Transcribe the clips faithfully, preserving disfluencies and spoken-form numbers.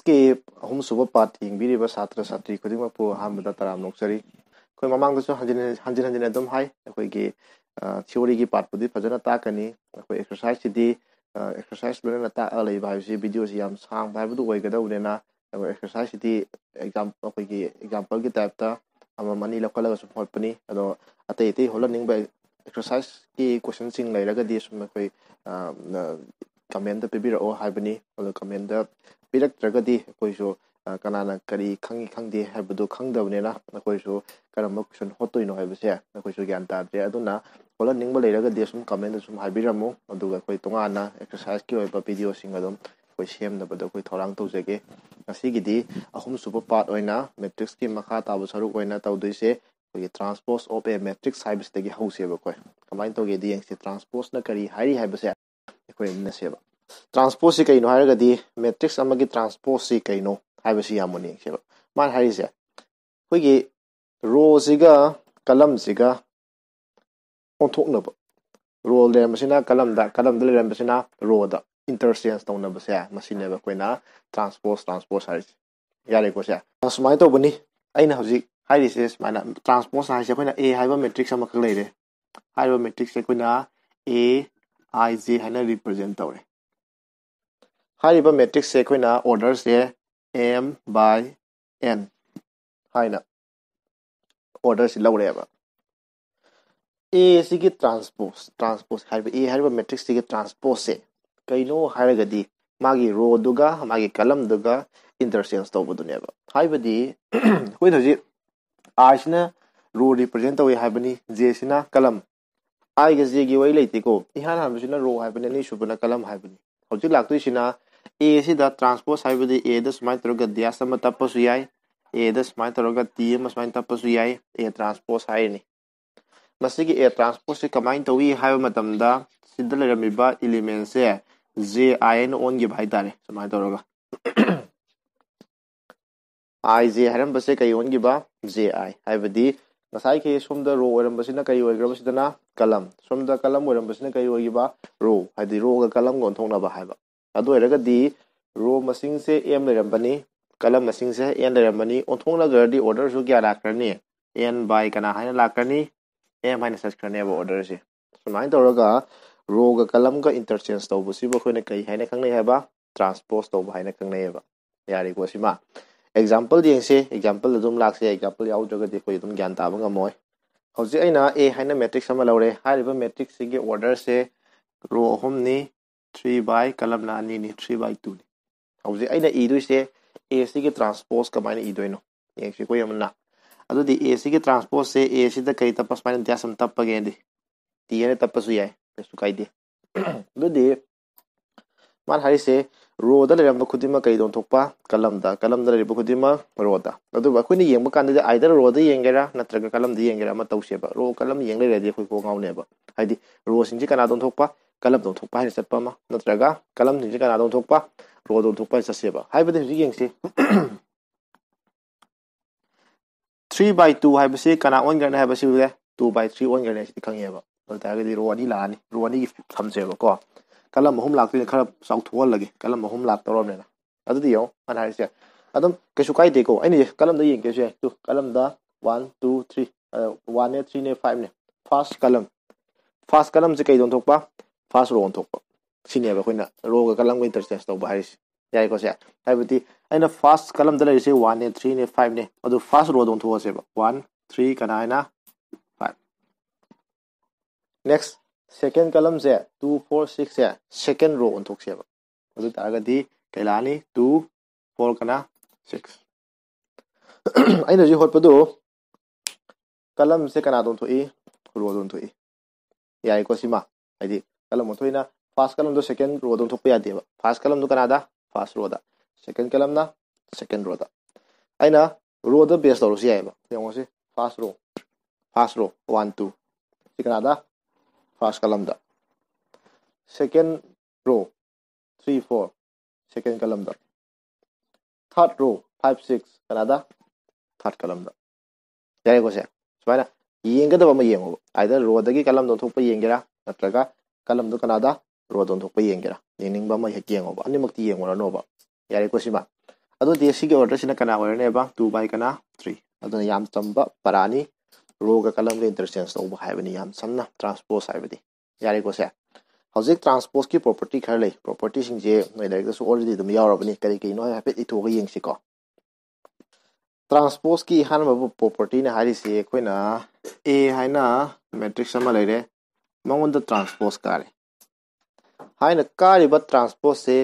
ꯀꯤ ꯑꯍꯨꯝꯁꯨꯕ ꯄꯥꯔꯠ ꯌꯦꯡꯕꯤꯔꯤꯕ ꯁꯥꯇ꯭ꯔ ꯁꯥꯇ꯭ꯔꯤ ꯈꯨꯗꯤꯡꯃꯛꯄꯨ ꯑꯍꯥꯟꯕꯗ ꯇꯔꯥꯝꯅ ꯑꯣꯛꯆꯔꯤ꯫ ꯑꯩꯈꯣꯏ ꯃꯃꯥꯡꯗꯁꯨ ꯍꯟꯖꯤꯟ ꯍꯟꯖꯤꯟ ꯍꯟꯖꯤꯟ ꯑꯗꯨꯝ ꯍꯥꯏ, ꯑꯩꯈꯣꯏꯒꯤ ꯊꯤꯑꯣꯔꯤꯒꯤ ꯄꯥꯔꯠꯄꯨꯗꯤ ꯐꯖꯅ ꯇꯥꯛꯀꯅꯤ꯫ ꯑꯩꯈꯣꯏ ꯑꯦꯛꯁꯔꯁꯥꯏꯖꯁꯤꯗꯤ ꯑꯦꯛꯁꯔꯁꯥꯏꯖ ꯂꯣꯏꯅꯅ ꯇꯥꯛꯑ ꯂꯩꯕ ꯍꯥꯏꯕꯁꯤ ꯚꯤꯗꯤꯑꯣꯁꯤ ꯌꯥꯝ ꯁꯥꯡꯕ ꯍꯥꯏꯕꯗꯨ ꯑꯣꯏꯒꯗꯧꯕꯅꯤꯅ, ꯑꯩꯈꯣꯏ ꯑꯦꯛꯁꯔꯁꯥꯏꯖꯁꯤꯗꯤ ꯑꯦꯛꯖꯥꯝ ꯑꯩꯈꯣꯏꯒꯤ ꯑꯦꯛꯖꯥꯝꯄꯜꯒꯤ ꯇꯥꯏꯞꯇ ꯑꯃꯃꯝ ꯑꯅꯤ ꯂꯧꯈꯠꯂꯒ ꯁꯨꯝ ꯍꯣꯠꯄꯅꯤ꯫ ꯑꯗꯣ ꯑꯇꯩ ꯑꯇꯩ ꯍꯣꯠꯍꯟꯅꯤꯡꯕ ꯑꯦꯛꯁꯔꯁꯥꯏꯖꯀꯤ ꯀꯣꯏꯁꯟꯁꯤꯡ ꯂꯩꯔꯒꯗꯤ ꯁꯨꯝ ꯑꯩꯈꯣꯏ ꯀꯃꯦꯟꯗ ꯄꯤꯕꯤꯔꯛꯑꯣ ꯍꯥꯏꯕꯅꯤ꯫ ꯑꯗꯣ ꯀꯃꯦꯟꯗ ꯄꯤꯔꯛꯇ꯭ꯔꯒꯗꯤ ꯑꯩꯈꯣꯏꯁꯨ ꯀꯅꯥꯅ ꯀꯔꯤ ꯈꯪꯉꯤ ꯈꯪꯗꯦ ꯍꯥꯏꯕꯗꯨ ꯈꯪꯗꯕꯅꯤꯅ ꯑꯩꯈꯣꯏꯁꯨ ꯀꯔꯝꯕ ꯀꯣꯏꯁꯟ ꯍꯣꯠꯇꯣꯏꯅꯣ ꯍꯥꯏꯕꯁꯦ ꯑꯩꯈꯣꯏꯁꯨ ꯒ꯭ꯌꯥꯟ ꯇꯥꯗ꯭ꯔꯦ꯫ ꯑꯗꯨꯅ ꯍꯣꯠꯍꯟꯅꯤꯡꯕ ꯂꯩꯔꯒꯗꯤ ꯁꯨꯝ ꯀꯃꯦꯟꯗ ꯁꯨꯝ ꯍꯥꯏꯕꯤꯔꯝꯃꯨ, ꯑꯗꯨꯒ ꯑꯩꯈꯣꯏ ꯇꯣꯉꯥꯟꯅ ꯑꯦꯛꯁꯔꯁꯥꯏꯖꯀꯤ ꯑꯣꯏꯕ ꯚꯤꯗꯤꯑꯣꯁꯤꯡ ꯑꯗꯨꯝ ꯑꯩꯈꯣꯏ ꯁꯦꯝꯅꯕꯗ ꯑꯩꯈꯣꯏ ꯊꯧꯔꯥꯡ ꯇꯧꯖꯒꯦ꯫ ꯉꯁꯤꯒꯤꯗꯤ ꯑꯍꯨꯝꯁꯨꯕ ꯄꯥꯔꯠ ꯑꯣꯏꯅ ꯃꯦꯇ꯭ꯔꯤꯛꯁꯀꯤ ꯃꯈꯥ ꯇꯥꯕ ꯁꯔꯨꯛ ꯑꯣꯏꯅ ꯇꯧꯗꯣꯏꯁꯦ ꯑꯩꯈꯣꯏꯒꯤ transpose of a matrix ꯍꯥꯏꯕꯁꯤꯗꯒꯤ ꯍꯧꯁꯦꯕ꯫ ꯑꯩꯈꯣꯏ ꯀꯃꯥꯏꯅ ꯇꯧꯒꯦꯗꯤ ꯌꯦꯡꯁꯤ, ꯇ꯭ꯔꯥꯟꯁꯄꯣꯁꯅ ꯀꯔꯤ ꯍꯥꯏꯔꯤ ꯍꯥꯏꯕꯁꯦ ꯑꯩꯈꯣꯏ ꯌꯦꯡꯃꯤꯟꯅꯁꯦꯕ꯫ ꯇ꯭ꯔꯥꯟꯁꯄꯣꯁꯁꯤ ꯀꯩꯅꯣ ꯍꯥꯏꯔꯒꯗꯤ ꯃꯦꯇ꯭ꯔꯤꯛꯁ ꯑꯃꯒꯤ ꯇ꯭ꯔꯥꯟꯁꯄꯣꯁꯁꯤ ꯀꯩꯅꯣ ꯍꯥꯏꯕꯁꯤ ꯌꯥꯝ ꯃꯨꯟꯅ ꯌꯦꯡꯁꯦꯕ꯫ ꯃꯥꯅ ꯍꯥꯏꯔꯤꯁꯦ ꯑꯩꯈꯣꯏꯒꯤ ꯔꯣꯁꯤꯒ ꯀꯂꯝꯁꯤꯒ ꯑꯣꯟꯊꯣꯛꯅꯕ, ꯔꯣ ꯂꯩꯔꯝꯕꯁꯤꯅ ꯀꯂꯝꯗ, ꯀꯂꯝꯗ ꯂꯩꯔꯝꯕꯁꯤꯅ ꯔꯣꯗ ꯏꯟꯇꯔꯆꯦꯟꯖ ꯇꯧꯅꯕꯁꯦ, ꯃꯁꯤꯅꯦꯕ ꯑꯩꯈꯣꯏꯅ ꯇ꯭ꯔꯥꯟꯁꯄꯣꯁ ꯇ꯭ꯔꯥꯟꯁꯄꯣꯁ ꯍꯥꯏꯔꯤꯁꯦ꯫ ꯌꯥꯔꯦꯀꯣ ꯁꯦ? ꯁꯨꯃꯥꯏꯅ ꯇꯧꯕꯅꯤ꯫ ꯑꯩꯅ ꯍꯧꯖꯤꯛ ꯍꯥꯏꯔꯤꯁꯦ ꯁꯨꯃꯥꯏꯅ ꯇ꯭ꯔꯥꯟꯁꯄꯣꯁ ꯍꯥꯏꯁꯦ ꯑꯩꯈꯣꯏꯅ ꯑꯦ ꯍꯥꯏꯕ ꯃꯦꯇ꯭ꯔꯤꯛꯁ ꯑꯃꯈꯛ ꯂꯩꯔꯦ꯫ ꯍꯥꯏꯔꯤꯕ ꯃꯦꯇ꯭ꯔꯤꯛꯁꯁꯦ ꯑꯩꯈꯣꯏꯅ ꯑꯦ ꯑꯥꯏ ꯖꯦ ꯍꯥꯏꯅ ꯔꯤꯄ꯭ꯔꯖꯦꯟ ꯇꯧꯔꯦ꯫ ꯍꯥꯏꯔꯤꯕ ꯃꯦꯇ꯭ꯔꯤꯛꯁꯁꯦ ꯑꯩꯈꯣꯏꯅ ꯑꯣꯔꯗꯔꯁꯦ ꯑꯦꯝ ꯕꯥꯏ ꯑꯦꯟ ꯍꯥꯏꯅ ꯑꯣꯔꯗꯔꯁꯤ ꯂꯧꯔꯦꯕ꯫ ꯑꯦ ꯁꯤꯒꯤ ꯇ꯭ꯔꯥꯟꯁꯄꯣꯁ, ꯇ꯭ꯔꯥꯟꯁꯄꯣꯁ ꯍꯥꯏꯔꯤꯕ ꯑꯦ ꯍꯥꯏꯔꯤꯕ ꯃꯦꯇ꯭ꯔꯤꯛꯁꯁꯤꯒꯤ ꯇ꯭ꯔꯥꯟꯁꯄꯣꯁꯁꯦ ꯀꯩꯅꯣ ꯍꯥꯏꯔꯒꯗꯤ ꯃꯥꯒꯤ ꯔꯣꯗꯨꯒ ꯃꯥꯒꯤ ꯀꯂꯝꯗꯨꯒ ꯏꯟꯇꯔꯆꯦꯟꯖ ꯇꯧꯕꯗꯨꯅꯦꯕ꯫ ꯍꯥꯏꯕꯗꯤ ꯑꯩꯈꯣꯏꯅ ꯍꯧꯖꯤꯛ ꯑꯥꯏꯁꯤꯅ ꯔꯣ ꯔꯤꯄ꯭ꯔꯖꯦꯟ ꯇꯧꯏ ꯍꯥꯏꯕꯅꯤ, ꯖꯦꯁꯤꯅ ꯀꯂꯝ꯫ ꯑꯥꯏꯒ ꯖꯦꯒꯤ ꯋꯥꯔꯤ ꯂꯩꯇꯦꯀꯣ꯫ ꯏꯍꯥꯟ ꯍꯥꯟꯕꯁꯤꯅ ꯔꯣ ꯍꯥꯏꯕꯅꯤ, ꯑꯅꯤꯁꯨꯕꯅ ꯀꯂꯝ ꯍꯥꯏꯕꯅꯤ꯫ ꯍꯧꯖꯤꯛ ꯂꯥꯛꯇꯣꯏꯁꯤꯅ ꯑꯦ ꯁꯤꯗ ꯇ꯭ꯔꯥꯟꯁꯄꯣꯁ ꯍꯥꯏꯕꯗꯤ ꯑꯦꯗ ꯁꯨꯃꯥꯏꯅ ꯇꯧꯔꯒ ꯗꯦꯁ ꯑꯃ ꯇꯞꯄꯁꯨ ꯌꯥꯏ, ꯑꯦꯗ ꯁꯨꯃꯥꯏꯅ ꯇꯧꯔꯒ ꯇꯤ ꯑꯃ ꯁꯨꯃꯥꯏꯅ ꯇꯞꯄꯁꯨ ꯌꯥꯏ, ꯑꯦ ꯇ꯭ꯔꯥꯟꯁꯄꯣꯁ ꯍꯥꯏꯔꯅꯤ꯫ ꯃꯁꯤꯒꯤ ꯑꯦ ꯇ꯭ꯔꯥꯟꯁꯄꯣꯁꯁꯤ ꯀꯃꯥꯏꯅ ꯇꯧꯏ ꯍꯥꯏꯕ ꯃꯇꯝꯗ ꯁꯤꯗ ꯂꯩꯔꯝꯃꯤꯕ ꯏꯂꯤꯃꯦꯟꯁꯦ ꯖꯦ ꯑꯥꯏ ꯍꯥꯏꯅ ꯑꯣꯟꯈꯤꯕ ꯍꯥꯏꯇꯥꯔꯦ꯫ ꯁꯨꯃꯥꯏꯅ ꯇꯧꯔꯒ ꯑꯥꯏ ꯖꯦ ꯍꯥꯏꯔꯝꯕꯁꯦ ꯀꯩ ꯑꯣꯟꯈꯤꯕ? ꯖꯦ ꯑꯥꯏ꯫ ꯍꯥꯏꯕꯗꯤ ꯉꯁꯥꯏꯒꯤ ꯁꯣꯝꯗ ꯔꯣ ꯑꯣꯏꯔꯝꯕꯁꯤꯅ ꯀꯔꯤ ꯑꯣꯏꯈ꯭ꯔꯕ? ꯁꯤꯗꯅ ꯀꯂꯝ꯫ ꯁꯣꯝꯗ ꯀꯂꯝ ꯑꯣꯏꯔꯝꯕꯁꯤꯅ ꯀꯔꯤ ꯑꯣꯏꯈꯤꯕ? ꯔꯣ꯫ ꯍꯥꯏꯗꯤ ꯔꯣꯒ ꯀꯂꯝꯒ ꯑꯣꯟꯊꯣꯛꯅꯕ ꯍꯥꯏꯕ꯫ ꯑꯗꯨ ꯑꯣꯏꯔꯒꯗꯤ row ꯃꯁꯤꯡꯁꯦ m ꯂꯩꯔꯝꯕꯅꯤ, column ꯃꯁꯤꯡꯁꯦ n ꯂꯩꯔꯝꯕꯅꯤ꯫ ꯑꯣꯟꯊꯣꯛꯅꯈ꯭ꯔꯗꯤ order ꯁꯨ ꯀꯌꯥ ꯂꯥꯛꯈ꯭ꯔꯅꯤ? N by ꯀꯅꯥ ꯍꯥꯏꯅ ꯂꯥꯛꯈ꯭ꯔꯅꯤ? M ꯍꯥꯏꯅ ꯆꯠꯈ꯭ꯔꯅꯦꯕ order ꯁꯦ꯫ ꯁꯨꯃꯥꯏꯅ ꯇꯧꯔꯒ row ꯒ column ꯒ interchange ꯇꯧꯕꯁꯤꯕꯨ ꯑꯩꯈꯣꯏꯅ ꯀꯩ ꯍꯥꯏꯅ ꯈꯪꯅꯩ ꯍꯥꯏꯕ? Transpose ꯇꯧꯕ ꯍꯥꯏꯅ ꯈꯪꯅꯩꯌꯦꯕ꯫ ꯌꯥꯔꯦꯀꯣ ꯁꯤꯃ? Example ꯌꯦꯡꯁꯦ, example ꯑꯗꯨꯝ ꯂꯥꯛꯁꯦ꯫ Example ꯌꯥꯎꯗ꯭ꯔꯒꯗꯤ ꯑꯩꯈꯣꯏ ꯑꯗꯨꯝ ꯒ꯭ꯌꯥꯟ ꯇꯥꯕ ꯉꯝꯃꯣꯏ꯫ ꯍꯧꯖꯤꯛ ꯑꯩꯅ A ꯍꯥꯏꯅ matrix ꯑꯃ ꯂꯧꯔꯦ꯫ ꯍꯥꯏꯔꯤꯕ matrix ꯁꯤꯒꯤ order ꯁꯦ row ꯑꯍꯨꯝꯅꯤ, three by column ꯅ ꯑꯅꯤꯅꯤ, three by two ꯅꯤ꯫ ꯍꯧꯖꯤꯛ ꯑꯩꯅ ꯏꯗꯣꯏꯁꯦ A ꯁꯤꯒꯤ transpose ꯀꯃꯥꯏꯅ ꯏꯗꯣꯏꯅꯣ ꯌꯦꯡꯁꯤ ꯑꯩꯈꯣꯏ ꯑꯃꯅ꯫ ꯑꯗꯨꯗꯤ A ꯁꯤꯒꯤ transpose ꯁꯦ A ꯁꯤꯗ ꯀꯩ ꯇꯞꯄ, ꯁꯨꯃꯥꯏꯅ dash ꯑꯃ ꯇꯞꯄꯒꯦꯗꯤ, T ꯍꯥꯏꯅ ꯇꯞꯄꯁꯨ ꯌꯥꯏ, ꯀꯩꯁꯨ ꯀꯥꯏꯗꯦ꯫ ꯑꯗꯨꯗꯤ ꯃꯥꯅ ꯍꯥꯏꯔꯤꯁꯦ row ꯗ ꯂꯩꯔꯝꯕ ꯈꯨꯗꯤꯡꯃꯛ ꯀꯩꯗ ꯑꯣꯟꯊꯣꯛꯄ? Column ꯗ꯫ Column ꯗ ꯂꯩꯔꯤꯕ ꯈꯨꯗꯤꯡꯃꯛ row ꯗ꯫ ꯑꯗꯨꯕꯨ ꯑꯩꯈꯣꯏꯅ ꯌꯦꯡꯕ ꯀꯥꯟꯗꯗꯤ either row ꯗ ꯌꯦꯡꯒꯦꯔꯥ ꯅꯠꯇ꯭ꯔꯒ column ꯗ ꯌꯦꯡꯒꯦꯔꯥ ꯑꯃ ꯇꯧꯁꯦꯕ꯫ Row column ꯌꯦꯡ ꯂꯩꯔꯗꯤ ꯑꯩꯈꯣꯏ ꯀꯣꯛ ꯉꯥꯎꯅꯦꯕ꯫ ꯍꯥꯏꯗꯤ row ꯁꯤꯡꯁꯦ ꯀꯅꯥꯗ ꯑꯣꯟꯊꯣꯛꯄ? Column ꯗ ꯑꯣꯟꯊꯣꯛꯄ ꯍꯥꯏꯅ ꯆꯠꯄ ꯑꯃ, ꯅꯠꯇ꯭ꯔꯒ column ꯁꯤꯡꯁꯦ ꯀꯅꯥꯗ ꯑꯣꯟꯊꯣꯛꯄ? Row ꯗ ꯑꯣꯟꯊꯣꯛꯄ ꯍꯥꯏꯅ ꯆꯠꯁꯦꯕ꯫ ꯍꯥꯏꯕꯗꯤ ꯍꯧꯖꯤꯛ ꯌꯦꯡꯁꯤ, three by two ꯍꯥꯏꯕꯁꯤ ꯀꯅꯥ ꯑꯣꯟꯈ꯭ꯔꯅꯤ ꯍꯥꯏꯕꯁꯤ ꯎꯔꯦ, two by three ꯑꯣꯟꯈ꯭ꯔꯅꯤ ꯍꯥꯏꯁꯤꯗꯤ ꯈꯪꯉꯦꯕ꯫ ꯑꯗꯨ ꯑꯣꯏꯇꯥꯔꯒꯗꯤ row ꯑꯅꯤ ꯂꯥꯛꯑꯅꯤ, row ꯑꯅꯤꯒꯤ ꯊꯝꯁꯦꯕꯀꯣ꯫ Column ꯑꯍꯨꯝ ꯂꯥꯛꯇꯣꯏꯅꯤ, ꯈꯔ ꯆꯥꯎꯊꯣꯛꯍꯜꯂꯒꯦ, column ꯑꯍꯨꯝ ꯂꯥꯛꯇꯧꯔꯕꯅꯤꯅ꯫ ꯑꯗꯨꯗꯤ ꯌꯦꯡꯉꯣ ꯃꯥꯅ ꯍꯥꯏꯔꯤꯁꯦ, ꯑꯗꯨꯝ ꯀꯩꯁꯨ ꯀꯥꯏꯗꯦꯀꯣ꯫ ꯑꯩꯅ column ꯗ ꯌꯦꯡꯒꯦꯁꯨ ꯌꯥꯏ꯫ ꯇꯨ, column ꯗ one, two, three, one ꯅꯦ, three ꯅꯦ, five ꯅꯦ꯫ First column, first column ꯁꯦ ꯀꯩꯗ ꯑꯣꯟꯊꯣꯛꯄ? First row ꯑꯣꯟꯊꯣꯛꯄ꯫ ꯁꯤꯅꯦꯕ ꯑꯩꯈꯣꯏꯅ row ꯒ column ꯒ interchange ꯇꯧꯕ ꯍꯥꯏꯔꯤꯁꯦ꯫ ꯌꯥꯏꯀꯣ ꯁꯦ? ꯍꯥꯏꯕꯗꯤ ꯑꯩꯅ first column ꯗ ꯂꯩꯔꯤꯁꯦ one ꯅꯦ, three ꯅꯦ, five ꯅꯦ꯫ ꯑꯗꯨ first row ꯗ ꯑꯣꯟꯊꯣꯛꯑꯁꯦꯕ꯫ One, three, ꯀꯅꯥ ꯍꯥꯏꯅ? Five꯫ Next, second column ꯁꯦ, two, four, six ꯁꯦ second row ꯑꯣꯟꯊꯣꯛꯁꯦꯕ꯫ ꯑꯗꯨ ꯇꯥꯔꯒꯗꯤ ꯀꯩ ꯂꯥꯛꯑꯅꯤ? Two, four, ꯀꯅꯥ? Six꯫ ꯑꯩꯅ ꯍꯧꯖꯤꯛ ꯍꯣꯠꯄꯗꯨ column ꯁꯦ ꯀꯅꯥꯗ ꯑꯣꯟꯊꯣꯛꯏ? Row ꯗ ꯑꯣꯟꯊꯣꯛꯏ꯫ ꯌꯥꯏꯀꯣ ꯁꯤꯃ? ꯍꯥꯏꯗꯤ column ꯑꯣꯟꯊꯣꯛꯏꯅ first column ꯗꯣ second row ꯗ ꯑꯣꯟꯊꯣꯛꯄ ꯌꯥꯗꯦꯕ꯫ First column ꯗꯣ ꯀꯅꯥꯗ? First row ꯗ꯫ Second column ꯅ second row ꯗ꯫ ꯑꯩꯅ row ꯗ base ꯇꯧꯔꯁꯨ ꯌꯥꯏꯑꯕ꯫ ꯌꯦꯡꯉꯣ ꯁꯤ, first row, first row, one, two꯫ ꯁꯤ ꯀꯅꯥꯗ? First column ꯗ꯫ Second row, three, four, second column ꯗ꯫ Third row, five, six, ꯀꯅꯥꯗ? Third column ꯗ꯫ ꯌꯥꯔꯦꯀꯣ ꯁꯦ? ꯁꯨꯃꯥꯏꯅ ꯌꯦꯡꯒꯗꯕ ꯑꯃ ꯌꯦꯡꯉꯣꯕ꯫ Either row ꯗꯒꯤ column ꯗ ꯑꯣꯟꯊꯣꯛꯄ ꯌꯦꯡꯒꯦꯔꯥ, ꯅꯠꯇ꯭ꯔꯒ column ꯗꯣ ꯀꯅꯥꯗ? ꯔꯣꯗ ꯑꯣꯟꯊꯣꯛꯄ ꯌꯦꯡꯒꯦꯔꯥ? ꯌꯦꯡꯅꯤꯡꯕ ꯑꯃ ꯍꯦꯛ ꯌꯦꯡꯉꯣꯕ, ꯑꯅꯤꯃꯛꯇꯤ ꯌꯦꯡꯉꯨꯔꯅꯣꯕ꯫ ꯌꯥꯔꯦꯀꯣ ꯁꯤꯃ? ꯑꯗꯨꯗꯤ ꯁꯤꯒꯤ ꯑꯣꯔꯗꯔꯁꯤꯅ ꯀꯅꯥ ꯑꯣꯏꯔꯅꯦꯕ? Two by ꯀꯅꯥ? Three꯫ ꯑꯗꯨꯅ ꯌꯥꯝ ꯆꯝꯕ ꯄꯔꯥꯅꯤ꯫ ꯔꯣꯒ ꯀꯂꯝꯒ ꯏꯟꯇꯔꯆꯦꯟꯖ ꯇꯧꯕ ꯍꯥꯏꯕꯅꯤ, ꯌꯥꯝ ꯁꯝꯅ, ꯇ꯭ꯔꯥꯟꯁꯄꯣꯖ ꯍꯥꯏꯕꯗꯤ꯫ ꯌꯥꯔꯦꯀꯣ ꯁꯦ? ꯍꯧꯖꯤꯛ ꯇ꯭ꯔꯥꯟꯁꯄꯣꯖꯀꯤ ꯄ꯭ꯔꯣꯄꯔꯇꯤ ꯈꯔ ꯂꯩ꯫ ꯄ꯭ꯔꯣꯄꯔꯇꯤꯁꯤꯡꯁꯦ ꯅꯣꯏ ꯂꯥꯏꯔꯤꯛꯇꯁꯨ ꯑꯣꯜꯔꯦꯗꯤ ꯑꯗꯨꯝ ꯌꯥꯎꯔꯕꯅꯤ꯫ ꯀꯔꯤ ꯀꯔꯤꯅꯣ ꯍꯥꯏꯐꯦꯠ ꯏꯊꯣꯛꯑꯒ ꯌꯦꯡꯁꯤꯀꯣ꯫ ꯇ꯭ꯔꯥꯟꯁꯄꯣꯖꯀꯤ ꯑꯍꯥꯟꯕ ꯄ꯭ꯔꯣꯄꯔꯇꯤꯅ ꯍꯥꯏꯔꯤꯁꯤ ꯑꯩꯈꯣꯏꯅ ꯑꯦ ꯍꯥꯏꯅ ꯃꯦꯇ꯭ꯔꯤꯛꯁ ꯑꯃ ꯂꯩꯔꯦ, ꯃꯉꯣꯟꯗ ꯇ꯭ꯔꯥꯟꯁꯄꯣꯖ ꯀꯥꯔꯦ ꯍꯥꯏꯅ ꯀꯥꯔꯤꯕ ꯇ꯭ꯔꯥꯟꯁꯄꯣꯖꯁꯦ,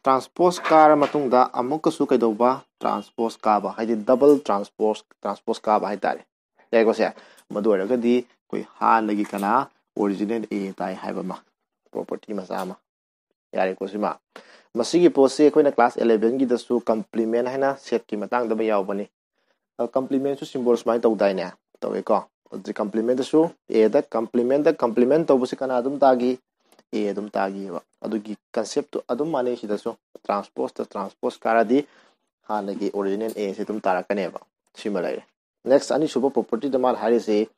ꯇ꯭ꯔꯥꯟꯁꯄꯣꯖ ꯀꯥꯔ ꯃꯇꯨꯡꯗ ꯑꯃꯨꯛꯀꯁꯨ ꯀꯩꯗꯧꯕ? ꯇ꯭ꯔꯥꯟꯁꯄꯣꯖ ꯀꯥꯕ, ꯍꯥꯏꯗꯤ ꯗꯕꯜ ꯇ꯭ꯔꯥꯟꯁꯄꯣꯖ, ꯇ꯭ꯔꯥꯟꯁꯄꯣꯖ ꯀꯥꯕ ꯍꯥꯏꯇꯥꯔꯦ꯫ ꯌꯥꯏꯀꯣ ꯁꯦ? ꯃꯗꯨ ꯑꯣꯏꯔꯒꯗꯤ ꯑꯩꯈꯣꯏ ꯍꯥꯟꯅꯒꯤ ꯀꯅꯥ? ꯑꯣꯔꯤꯖꯤꯅꯦꯜ ꯑꯦ ꯇꯥꯏ ꯍꯥꯏꯕ ꯑꯃ, ꯄ꯭ꯔꯣꯄꯔꯇꯤ ꯃꯆꯥ ꯑꯃ꯫ ꯌꯥꯔꯦꯀꯣ ꯁꯤꯃ? ꯃꯁꯤꯒꯤ ꯄꯣꯠꯁꯤ ꯑꯩꯈꯣꯏꯅ ꯀ꯭ꯂꯥꯁ ꯑꯦꯂꯦꯚꯦꯟꯒꯤꯗꯁꯨ ꯀꯝꯄ꯭ꯂꯤꯃꯦꯟ ꯍꯥꯏꯅ ꯁꯦꯠꯀꯤ ꯃꯇꯥꯡꯗ ꯑꯃ ꯌꯥꯎꯕꯅꯤ꯫ ꯀꯝꯄ꯭ꯂꯤꯃꯦꯟꯁꯨ ꯁꯤꯝꯕꯣꯜ ꯁꯨꯃꯥꯏꯅ ꯇꯧꯗꯥꯏꯅꯦ? ꯇꯧꯋꯦꯀꯣ꯫ ꯑꯗꯨꯗꯤ ꯀꯝꯄ꯭ꯂꯤꯃꯦꯟꯗꯁꯨ ꯑꯦꯗ ꯀꯝꯄ꯭ꯂꯤꯃꯦꯟꯗ ꯀꯝꯄ꯭ꯂꯤꯃꯦꯟ ꯇꯧꯕꯁꯤ ꯀꯅꯥ ꯑꯗꯨꯝ ꯇꯥꯈꯤ? ꯑꯦ ꯑꯗꯨꯝ ꯇꯥꯈꯤꯑꯕ꯫ ꯑꯗꯨꯒꯤ ꯀꯟꯁꯦꯞꯇꯨ ꯑꯗꯨꯝ ꯃꯥꯟꯅꯩ ꯁꯤꯗꯁꯨ꯫ ꯇ꯭ꯔꯥꯟꯁꯄꯣꯖꯇ ꯇ꯭ꯔꯥꯟꯁꯄꯣꯖ ꯀꯥꯔꯗꯤ ꯍꯥꯟꯅꯒꯤ ꯑꯣꯔꯤꯖꯤꯅꯦꯜ ꯑꯦꯁꯦ ꯑꯗꯨꯝ ꯇꯥꯔꯛꯀꯅꯦꯕ꯫ ꯁꯤꯃ ꯂꯩꯔꯦ꯫ ꯅꯦꯛꯁ, ꯑꯅꯤꯁꯨꯕ ꯄ꯭ꯔꯣꯄꯔꯇꯤꯗ ꯃꯥꯅ ꯍꯥꯏꯔꯤꯁꯤ,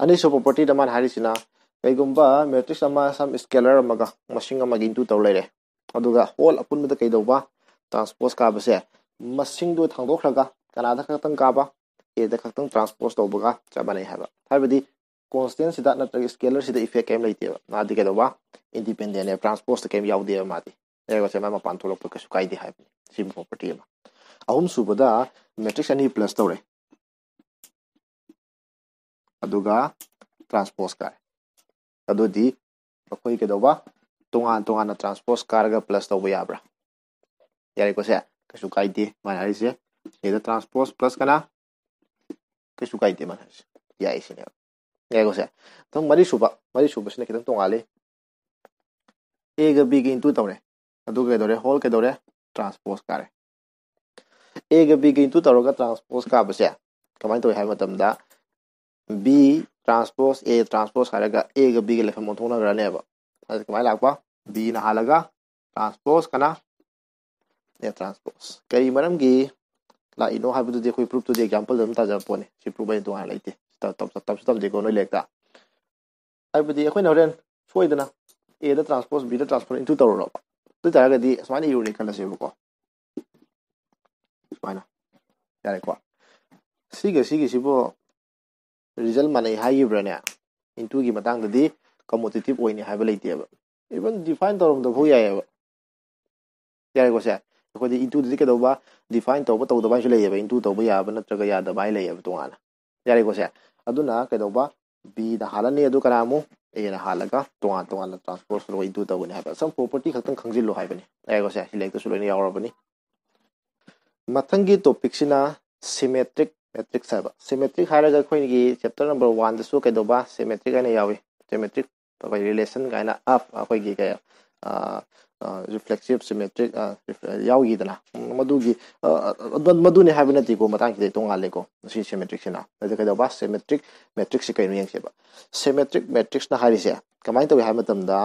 ꯑꯅꯤꯁꯨꯕ ꯄ꯭ꯔꯣꯄꯔꯇꯤꯗ ꯃꯥꯅ ꯍꯥꯏꯔꯤꯁꯤꯅ, ꯀꯩꯒꯨꯝꯕ ꯃꯦꯇ꯭ꯔꯤꯛꯁ ꯑꯃ ꯁꯝ ꯁ꯭ꯀꯦꯂꯔ ꯑꯃꯒ ꯃꯁꯤꯡ ꯑꯃꯒꯤ ꯏꯟꯇꯨ ꯇꯧ ꯂꯩꯔꯦ, ꯑꯗꯨꯒ ꯍꯣꯜ ꯑꯄꯨꯟꯕꯗ ꯀꯩꯗꯧꯕ? ꯇ꯭ꯔꯥꯟꯁꯄꯣꯖ ꯀꯥꯕꯁꯦ ꯃꯁꯤꯡꯗꯣ ꯊꯥꯡꯗꯣꯛꯈ꯭ꯔꯒ ꯀꯅꯥꯗ ꯈꯛꯇꯪ ꯀꯥꯕ? ꯑꯦꯗ ꯈꯛꯇꯪ ꯇ꯭ꯔꯥꯟꯁꯄꯣꯖ ꯇꯧꯕꯒ ꯆꯞ ꯃꯥꯟꯅꯩ ꯍꯥꯏꯕ꯫ ꯍꯥꯏꯕꯗꯤ ꯀꯣꯟꯁꯇꯦꯟꯁꯤꯗ ꯅꯠꯇ꯭ꯔꯒ ꯁ꯭ꯀꯦꯂꯔꯁꯤꯗ ꯏꯐꯦꯛ ꯀꯩꯝ ꯂꯩꯇꯦꯕ꯫ ꯃꯥꯗꯤ ꯀꯩꯗꯧꯕ? ꯏꯟꯗꯤꯄꯦꯟꯗꯦꯟꯅꯦ, ꯇ꯭ꯔꯥꯟꯁꯄꯣꯖꯇ ꯀꯩꯝ ꯌꯥꯎꯗꯦꯕ ꯃꯥꯗꯤ꯫ ꯂꯩꯔꯒꯁꯦ ꯃꯥ ꯃꯄꯥꯟ ꯊꯣꯛꯂꯛꯄ ꯀꯩꯁꯨ ꯀꯥꯏꯗꯦ ꯍꯥꯏꯕꯅꯤ꯫ ꯁꯤꯕꯨ ꯄ꯭ꯔꯣꯄꯔꯇꯤ ꯑꯃ꯫ ꯑꯍꯨꯝꯁꯨꯕꯗ ꯃꯦꯇ꯭ꯔꯤꯛꯁ ꯑꯅꯤ ꯄ꯭ꯂꯁ ꯇꯧꯔꯦ, ꯑꯗꯨꯒ ꯇ꯭ꯔꯥꯟꯁꯄꯣꯖ ꯀꯥꯔꯦ꯫ ꯑꯗꯨꯗꯤ ꯑꯩꯈꯣꯏ ꯀꯩꯗꯧꯕ? ꯇꯣꯉꯥꯟ ꯇꯣꯉꯥꯟꯅ ꯇ꯭ꯔꯥꯟꯁꯄꯣꯖ ꯀꯥꯔꯒ ꯄ꯭ꯂꯁ ꯇꯧꯕ ꯌꯥꯕ꯭ꯔꯥ? ꯌꯥꯔꯦꯀꯣ ꯁꯦ? ꯀꯩꯁꯨ ꯀꯥꯏꯗꯦ ꯃꯥꯅ ꯍꯥꯏꯔꯤꯁꯦ꯫ ꯁꯤꯗ ꯇ꯭ꯔꯥꯟꯁꯄꯣꯖ ꯄ꯭ꯂꯁ ꯀꯅꯥ? ꯀꯩꯁꯨ ꯀꯥꯏꯗꯦ ꯃꯥꯅ ꯍꯥꯏꯔꯤꯁꯦ꯫ ꯌꯥꯏ ꯁꯤꯅꯦꯕ꯫ ꯌꯥꯏꯀꯣ ꯁꯦ? ꯑꯗꯨꯝ ꯃꯔꯤꯁꯨꯕ, ꯃꯔꯤꯁꯨꯕꯁꯤꯅ ꯈꯤꯇꯪ ꯇꯣꯡꯉꯥꯜꯂꯤ꯫ ꯑꯦꯒ ꯕꯤꯒ ꯏꯟꯇꯨ ꯇꯧꯔꯦ, ꯑꯗꯨꯒ ꯀꯩꯗꯧꯔꯦ? ꯍꯣꯜ ꯀꯩꯗꯧꯔꯦ? ꯇ꯭ꯔꯥꯟꯁꯄꯣꯖ ꯀꯥꯔꯦ꯫ ꯑꯦꯒ ꯕꯤꯒ ꯏꯟꯇꯨ ꯇꯧꯔꯒ ꯇ꯭ꯔꯥꯟꯁꯄꯣꯖ ꯀꯥꯕꯁꯦ ꯀꯃꯥꯏꯅ ꯇꯧꯏ ꯍꯥꯏꯕ ꯃꯇꯝꯗ, ꯕꯤ ꯇ꯭ꯔꯥꯟꯁꯄꯣꯖ ꯑꯦ ꯇ꯭ꯔꯥꯟꯁꯄꯣꯖ ꯍꯥꯏꯔꯒ ꯑꯦꯒ ꯕꯤꯒ ꯂꯩꯐꯝ ꯑꯣꯟꯊꯣꯛꯅꯈ꯭ꯔꯅꯦꯕ꯫ ꯑꯗꯨ ꯀꯃꯥꯏꯅ ꯂꯥꯛꯄ? ꯕꯤꯅ ꯍꯥꯜꯂꯒ ꯇ꯭ꯔꯥꯟꯁꯄꯣꯖ ꯀꯅꯥ? ꯑꯦ ꯇ꯭ꯔꯥꯟꯁꯄꯣꯖ꯫ ꯀꯔꯤ ꯃꯔꯝꯒꯤ ꯂꯥꯛꯏꯅꯣ ꯍꯥꯏꯕꯗꯨꯗꯤ ꯑꯩꯈꯣꯏ ꯄ꯭ꯔꯨꯐꯇꯨꯗꯤ ꯑꯦꯛꯖꯥꯝꯄꯜꯗ ꯑꯗꯨꯝ ꯇꯥꯖꯕ ꯄꯣꯠꯅꯤ꯫ ꯁꯤ ꯄ꯭ꯔꯨꯐ ꯑꯩꯅ ꯇꯣꯉꯥꯟꯅ ꯂꯩꯇꯦ꯫ ꯇꯝ-, ꯇꯝ-, ꯇꯝꯁꯨ ꯇꯝꯗꯦꯀꯣ ꯅꯣꯏ ꯂꯥꯏꯔꯤꯛꯇ꯫ ꯍꯥꯏꯕꯗꯤ ꯑꯩꯈꯣꯏꯅ ꯍꯣꯔꯦꯟ ꯁꯣꯏꯗꯅ A the transpose, B the transpose into ꯇꯧꯔꯨꯔꯕ, ꯑꯗꯨ ꯑꯣꯏꯇꯥꯔꯒꯗꯤ ꯁꯨꯃꯥꯏꯅ ꯏꯔꯨꯔꯦ ꯈꯜꯂꯁꯦꯕꯀꯣ, ꯁꯨꯃꯥꯏꯅ, ꯌꯥꯔꯦꯀꯣ? ꯁꯤꯒ ꯁꯤꯒꯤꯁꯤꯕꯨ result ꯃꯥꯟꯅꯩ ꯍꯥꯏꯈꯤꯕ꯭ꯔꯥꯅꯦ? Into ꯒꯤ ꯃꯇꯥꯡꯗꯗꯤ commutative ꯑꯣꯏꯅꯤ ꯍꯥꯏꯕ ꯂꯩꯇꯦꯕ, even define ꯇꯧꯔꯝꯗꯕ ꯐꯥꯎ ꯌꯥꯏꯑꯕ, ꯌꯥꯔꯦꯀꯣ? ꯁꯦ ꯑꯩꯈꯣꯏꯗꯤ into ꯗꯗꯤ ꯀꯩꯗꯧꯕ, define ꯇꯧꯕ ꯇꯧꯗꯕ ꯍꯥꯏꯁꯨ ꯂꯩꯌꯦꯕ, into ꯇꯧꯕ ꯌꯥꯕ ꯅꯠꯇ꯭ꯔꯒ ꯌꯥꯗꯕ ꯍꯥꯏ ꯂꯩꯌꯦꯕ ꯇꯣꯉꯥꯟꯅ, ꯌꯥꯔꯦꯀꯣ? ꯁꯦ ꯑꯗꯨꯅ ꯀꯩꯗꯧꯕ, B ꯗ ꯍꯥꯜꯂꯅꯤ, ꯑꯗꯨ ꯀꯅꯥ ꯑꯃꯨꯛ A ꯅ ꯍꯥꯜꯂꯒ ꯇꯣꯉꯥꯟ ꯇꯣꯉꯥꯟꯅ transpose ꯇꯧꯔꯒ into ꯇꯧꯒꯅꯤ ꯍꯥꯏꯕ, some property ꯈꯛꯇꯪ ꯈꯪꯖꯤꯜꯂꯨ ꯍꯥꯏꯕꯅꯤ, ꯌꯥꯔꯦꯀꯣ? ꯁꯦ ꯁꯤ ꯂꯥꯏꯔꯤꯛꯇꯁꯨ ꯂꯣꯏꯅ ꯌꯥꯎꯔꯕꯅꯤ꯫ ꯃꯊꯪꯒꯤ topic ꯁꯤꯅ symmetric matrix ꯍꯥꯏꯕ꯫ Symmetric ꯍꯥꯏꯔꯒ ꯑꯩꯈꯣꯏꯒꯤ chapter number one ꯗꯁꯨ ꯀꯩꯗꯧꯕ, symmetric ꯍꯥꯏꯅ ꯌꯥꯎꯏ, symmetric ꯑꯩꯈꯣꯏ relation ꯀꯥꯏꯅ ꯑꯞ ꯑꯩꯈꯣꯏꯒꯤ ꯀꯩ, ꯑ, ꯑ, reflexive symmetric, ꯑ, ref-, ꯌꯥꯎꯈꯤꯗꯅ, ꯎꯝ, ꯃꯗꯨꯒꯤ, ꯑ, ꯑ, ꯃꯗꯨꯅꯤ ꯍꯥꯏꯕ ꯅꯠꯇꯦꯀꯣ, ꯃꯇꯥꯡꯁꯤꯗ ꯇꯣꯉꯥꯜꯂꯦꯀꯣ꯫ ꯁꯤ symmetric ꯁꯤꯅ ꯑꯗꯨ ꯀꯩꯗꯧꯕ, symmetric matrix ꯁꯤ ꯀꯩꯅꯣ ꯌꯦꯡꯁꯦꯕ꯫ Symmetric matrix ꯅ ꯍꯥꯏꯔꯤꯁꯦ ꯀꯃꯥꯏꯅ ꯇꯧꯏ ꯍꯥꯏꯕ ꯃꯇꯝꯗ,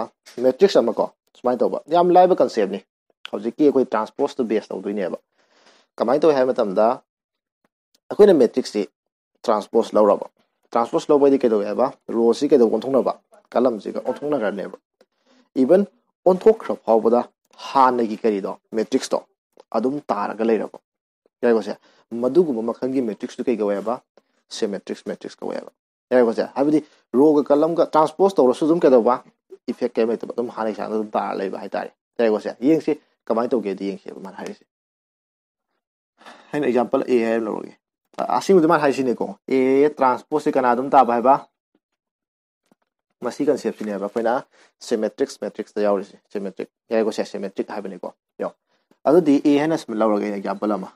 matrix ꯑꯃ ꯀꯣ, ꯁꯨꯃꯥꯏꯅ ꯇꯧꯕ, ꯌꯥꯝ ꯂꯥꯏꯕ concept ꯅꯤ꯫ ꯍꯧꯖꯤꯛꯀꯤ ꯑꯩꯈꯣꯏ transpose ꯇ base ꯇꯧꯗꯣꯏꯅꯦꯕ꯫ ꯀꯃꯥꯏꯅ ꯇꯧꯏ ꯍꯥꯏꯕ ꯃꯇꯝꯗ, ꯑꯩꯈꯣꯏꯅ matrix ꯁꯤ transpose ꯂꯧꯔꯕ, transpose ꯂꯧꯕ ꯍꯥꯏꯗꯤ ꯀꯩꯗꯧꯋꯦ ꯍꯥꯏꯕ, row ꯁꯤ ꯀꯩꯗꯧꯕ, ꯑꯣꯟꯊꯣꯛꯅꯕ, column ꯁꯤꯒ ꯑꯣꯟꯊꯣꯛꯅꯈ꯭ꯔꯅꯦꯕ꯫ Even ꯑꯣꯟꯊꯣꯛꯈ꯭ꯔ ꯐꯥꯎꯕꯗ ꯍꯥꯟꯅꯒꯤ ꯀꯔꯤꯗꯣ, matrix ꯇꯣ ꯑꯗꯨꯝ ꯇꯥꯔꯒ ꯂꯩꯔꯕ, ꯌꯥꯏꯀꯣ? ꯁꯦ ꯃꯗꯨꯒꯨꯝꯕ ꯃꯈꯜꯒꯤ matrix ꯇꯨ ꯀꯩ ꯀꯧꯋꯦ ꯍꯥꯏꯕ? Symmetric matrix ꯀꯧꯋꯦ ꯍꯥꯏꯕ, ꯌꯥꯏꯀꯣ? ꯁꯦ ꯍꯥꯏꯕꯗꯤ row ꯒ column ꯒ transpose ꯇꯧꯔꯁꯨ ꯑꯗꯨꯝ ꯀꯩꯗꯧꯕ, effect ꯀꯩꯝ ꯂꯩꯇꯕ, ꯑꯗꯨꯝ ꯍꯥꯟꯅꯒꯤ ꯆꯥꯡꯗ ꯑꯗꯨꯝ ꯇꯥꯔ ꯂꯩꯕ ꯍꯥꯏꯇꯥꯔꯦ, ꯌꯥꯏꯀꯣ? ꯁꯦ ꯌꯦꯡꯁꯤ ꯀꯃꯥꯏꯅ ꯇꯧꯒꯦꯗꯤ ꯌꯦꯡꯁꯦꯕ ꯃꯥꯅ ꯍꯥꯏꯔꯤꯁꯦ꯫ ꯑꯩꯅ example A ꯍꯥꯏꯅ ꯂꯧꯔꯒꯦ꯫ ꯑ, ꯑꯁꯦꯡꯕꯗꯤ ꯃꯥꯅ ꯍꯥꯏꯁꯤꯅꯦꯀꯣ, A transpose ꯁꯤ ꯀꯅꯥ ꯑꯗꯨꯝ ꯇꯥꯕ ꯍꯥꯏꯕ? ꯃꯁꯤ concept ꯁꯤꯅꯦꯕ ꯑꯩꯈꯣꯏꯅ symmetric matrix ꯇ ꯌꯥꯎꯔꯤꯁꯦ, symmetric, ꯌꯥꯏꯀꯣ? ꯁꯦ symmetric ꯍꯥꯏꯕꯅꯤꯀꯣ꯫ ꯌꯦꯡꯉꯣ, ꯑꯗꯨꯗꯤ A ꯍꯥꯏꯅ ꯁꯨꯝ ꯂꯧꯔꯒꯦ ꯑꯩꯅ example ꯑꯃ꯫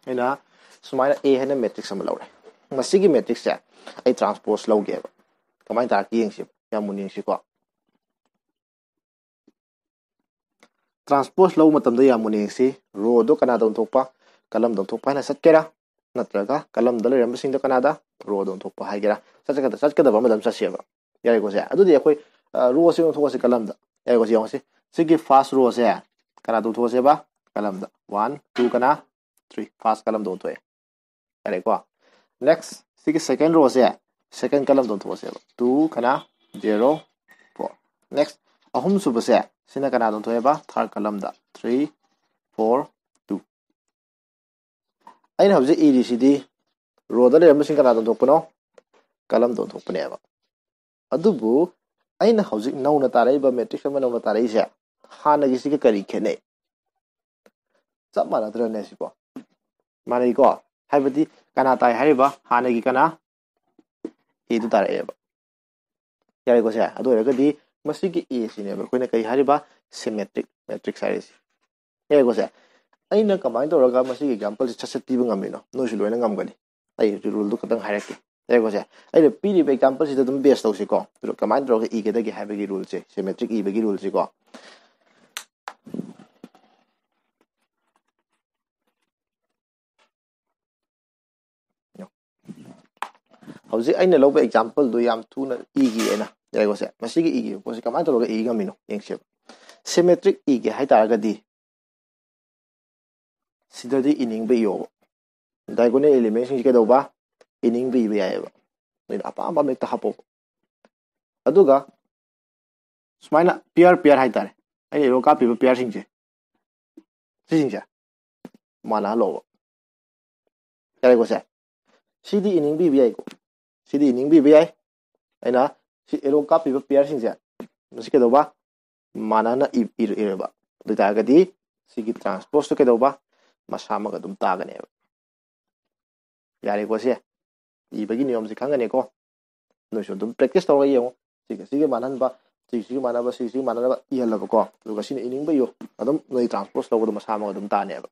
ꯑꯩꯅ ꯁꯨꯃꯥꯏꯅ A ꯍꯥꯏꯅ matrix ꯑꯃ ꯂꯧꯔꯦ꯫ ꯃꯁꯤꯒꯤ matrix ꯁꯦ ꯑꯩ transpose ꯂꯧꯒꯦꯕ꯫ ꯀꯃꯥꯏꯅ ꯇꯥꯔꯛꯀꯦ ꯌꯦꯡꯁꯤ, ꯌꯥꯝ ꯃꯨꯟꯅ ꯌꯦꯡꯁꯤꯀꯣ꯫ Transpose ꯂꯧꯕ ꯃꯇꯝꯗ ꯌꯥꯝ ꯃꯨꯟꯅ ꯌꯦꯡꯁꯤ, row ꯗꯣ ꯀꯅꯥꯗ ꯑꯣꯟꯊꯣꯛꯄ, column ꯗ ꯑꯣꯟꯊꯣꯛꯄ ꯍꯥꯏꯅ ꯆꯠꯀꯦꯔꯥ, ꯅꯠꯇ꯭ꯔꯒ column ꯗ ꯂꯩꯔꯝꯕꯁꯤꯡꯗꯣ ꯀꯅꯥꯗ, row ꯗ ꯑꯣꯟꯊꯣꯛꯄ ꯍꯥꯏꯒꯦꯔꯥ, ꯆꯠꯀꯗ-, ꯆꯠꯀꯗꯕ ꯑꯃꯗ ꯑꯗꯨꯝ ꯆꯠꯁꯦꯕ, ꯌꯥꯔꯦꯀꯣ? ꯁꯦ ꯑꯗꯨꯗꯤ ꯑꯩꯈꯣꯏ, ꯑ, row ꯁꯤ ꯑꯣꯟꯊꯣꯛꯑꯁꯤ column ꯗ, ꯌꯥꯏꯀꯣ, ꯁꯤ ꯌꯦꯡꯉꯣ, ꯁꯤ ꯁꯤꯒꯤ first row ꯁꯦ ꯀꯅꯥ ꯇꯣꯡꯊꯣꯛꯑꯁꯦꯕ? Column ꯗ one, two ꯀꯅꯥ? Three, first column ꯇꯣꯡꯊꯣꯛꯑꯦ꯫ ꯌꯥꯔꯦꯀꯣ? Next, ꯁꯤꯒꯤ second row ꯁꯦ second column ꯇꯣꯡꯊꯣꯛꯑꯁꯦꯕ꯫ Two ꯀꯅꯥ? Zero, four. Next, ꯑꯍꯨꯝꯁꯨꯕꯁꯦ ꯁꯤꯅ ꯀꯅꯥ ꯇꯣꯡꯊꯣꯛꯑꯦꯕ? Third column ꯗ three, four, two. ꯑꯩꯅ ꯍꯧꯖꯤꯛ ꯏꯔꯤꯁꯤꯗꯤ row ꯗ ꯂꯩꯔꯝꯕꯁꯤꯡ ꯀꯅꯥ ꯇꯣꯡꯊꯣꯛꯄꯅꯣ? Column ꯇꯣꯡꯊꯣꯛꯄꯅꯦꯕ꯫ ꯑꯗꯨꯕꯨ ꯑꯩꯅ ꯍꯧꯖꯤꯛ ꯅꯧꯅ ꯇꯥꯔꯛꯏꯕ matrix ꯑꯃ ꯅꯧꯅ ꯇꯥꯔꯛꯏꯁꯦ ꯍꯥꯟꯅꯒꯤꯁꯤꯒ ꯀꯔꯤ ꯈꯦꯠꯅꯩ? ꯆꯞ ꯃꯥꯟꯅꯗ꯭ꯔꯅꯦ ꯁꯤꯕꯣ? ꯃꯥꯟꯅꯩꯀꯣ? ꯍꯥꯏꯕꯗꯤ ꯀꯅꯥ ꯇꯥꯏ ꯍꯥꯏꯔꯤꯕ? ꯍꯥꯟꯅꯒꯤ ꯀꯅꯥ? A ꯗꯨ ꯇꯥꯔꯛꯑꯦꯕ꯫ ꯌꯥꯔꯦꯀꯣ ꯁꯦ? ꯑꯗꯨ ꯑꯣꯏꯔꯒꯗꯤ ꯃꯁꯤꯒꯤ A ꯁꯤꯅꯦꯕ ꯑꯩꯈꯣꯏꯅ ꯀꯔꯤ ꯍꯥꯏꯔꯤꯕ? Symmetric matrix ꯍꯥꯏꯔꯤꯁꯤ꯫ ꯌꯥꯔꯦꯀꯣ ꯁꯦ? ꯑꯩꯅ ꯀꯃꯥꯏꯅ ꯇꯧꯔꯒ ꯃꯁꯤꯒꯤ example ꯁꯤ ꯁꯠ ꯁꯠ ꯄꯤꯕ ꯉꯝꯃꯤꯅꯣ? ꯅꯣꯏꯁꯨ ꯂꯣꯏꯅ ꯉꯝꯒꯅꯤ꯫ ꯑꯩ ꯍꯧꯖꯤꯛ rule ꯗꯨ ꯈꯛꯇꯪ ꯍꯥꯏꯔꯛꯀꯦ꯫ ꯌꯥꯔꯦꯀꯣ ꯁꯦ? ꯑꯩꯅ ꯄꯤꯔꯤꯕ example ꯁꯤꯗ ꯑꯗꯨꯝ base ꯇꯧꯁꯤꯀꯣ꯫ ꯑꯗꯨꯒ ꯀꯃꯥꯏꯅ ꯇꯧꯔꯒ ꯏꯒꯗꯒꯦ ꯍꯥꯏꯕꯒꯤ rule ꯁꯦ, symmetric ꯏꯕꯒꯤ rule ꯁꯤꯀꯣ꯫ ꯍꯧꯖꯤꯛ ꯑꯩꯅ ꯂꯧꯕ example ꯗꯨ ꯌꯥꯝ ꯊꯨꯅ ꯏꯈꯤ ꯑꯩꯅ꯫ ꯌꯥꯔꯦꯀꯣ ꯁꯦ? ꯃꯁꯤꯒꯤ ꯏꯈꯤꯕ ꯄꯣꯠꯁꯤ ꯀꯃꯥꯏꯅ ꯇꯧꯔꯒ ꯏ ꯉꯝꯃꯤꯅꯣ? ꯌꯦꯡꯁꯦꯕ꯫ Symmetric ꯏꯒꯦ ꯍꯥꯏ ꯇꯥꯔꯒꯗꯤ ꯁꯤꯗꯗꯤ ꯏꯅꯤꯡꯕ ꯏꯌꯣꯕ꯫ Diagonal element ꯁꯤꯡꯁꯤ ꯀꯩꯗꯧꯕ? ꯏꯅꯤꯡꯕ ꯏꯕ ꯌꯥꯏꯑꯕ꯫ ꯅꯣꯏꯅ ꯑꯄꯥꯝꯕ ꯑꯃ ꯍꯦꯛꯇ ꯍꯥꯞꯄꯣꯕ꯫ ꯑꯗꯨꯒ ꯁꯨꯃꯥꯏꯅ pair pair ꯍꯥꯏꯇꯥꯔꯦ꯫ ꯑꯩꯅ arrow ꯀꯥꯞꯄꯤꯕ pair ꯁꯤꯡꯁꯦ, ꯁꯤꯁꯤꯡꯁꯦ ꯃꯥꯟꯅꯍꯜꯂꯣꯕ꯫ ꯌꯥꯔꯦꯀꯣ ꯁꯦ? ꯁꯤꯗꯤ ꯏꯅꯤꯡꯕ ꯏꯕ ꯌꯥꯏꯀꯣ꯫ ꯁꯤꯗꯤ ꯏꯅꯤꯡꯕ ꯏꯕ ꯌꯥꯏ꯫ ꯑꯩꯅ ꯁꯤ arrow ꯀꯥꯞꯄꯤꯕ pair ꯁꯤꯡꯁꯦ ꯃꯁꯤ ꯀꯩꯗꯧꯕ? ꯃꯥꯟꯅꯅ ꯏ-, ꯏꯔ-, ꯏꯔꯕ꯫ ꯑꯗꯨ ꯑꯣꯏ ꯇꯥꯔꯒꯗꯤ ꯁꯤꯒꯤ transpose ꯇꯨ ꯀꯩꯗꯧꯕ? ꯃꯁꯥꯃꯛ ꯑꯗꯨꯝ ꯇꯥꯒꯅꯦꯕ꯫ ꯌꯥꯔꯦꯀꯣ ꯁꯦ? ꯏꯕꯒꯤ ꯅꯤꯌꯣꯝꯁꯦ ꯈꯪꯒꯅꯤꯀꯣ꯫ ꯅꯣꯏꯁꯨ ꯑꯗꯨꯝ practice ꯇꯧꯔꯒ ꯌꯦꯡꯉꯨ꯫ ꯁꯤꯒ ꯁꯤꯒ ꯃꯥꯟꯅꯍꯟꯕ, ꯁꯤꯒ ꯁꯤꯒ ꯃꯥꯟꯅꯕ, ꯁꯤꯒ ꯁꯤꯒ ꯃꯥꯟꯅꯅꯕ ꯏꯍꯜꯂꯕꯀꯣ꯫ ꯑꯗꯨꯒ ꯁꯤꯅ ꯏꯅꯤꯡꯕ ꯏꯌꯨ꯫ ꯑꯗꯨꯝ ꯅꯣꯏ transpose ꯂꯧꯕꯗꯣ ꯃꯁꯥꯃꯛ ꯑꯗꯨꯝ ꯇꯥꯅꯦꯕ꯫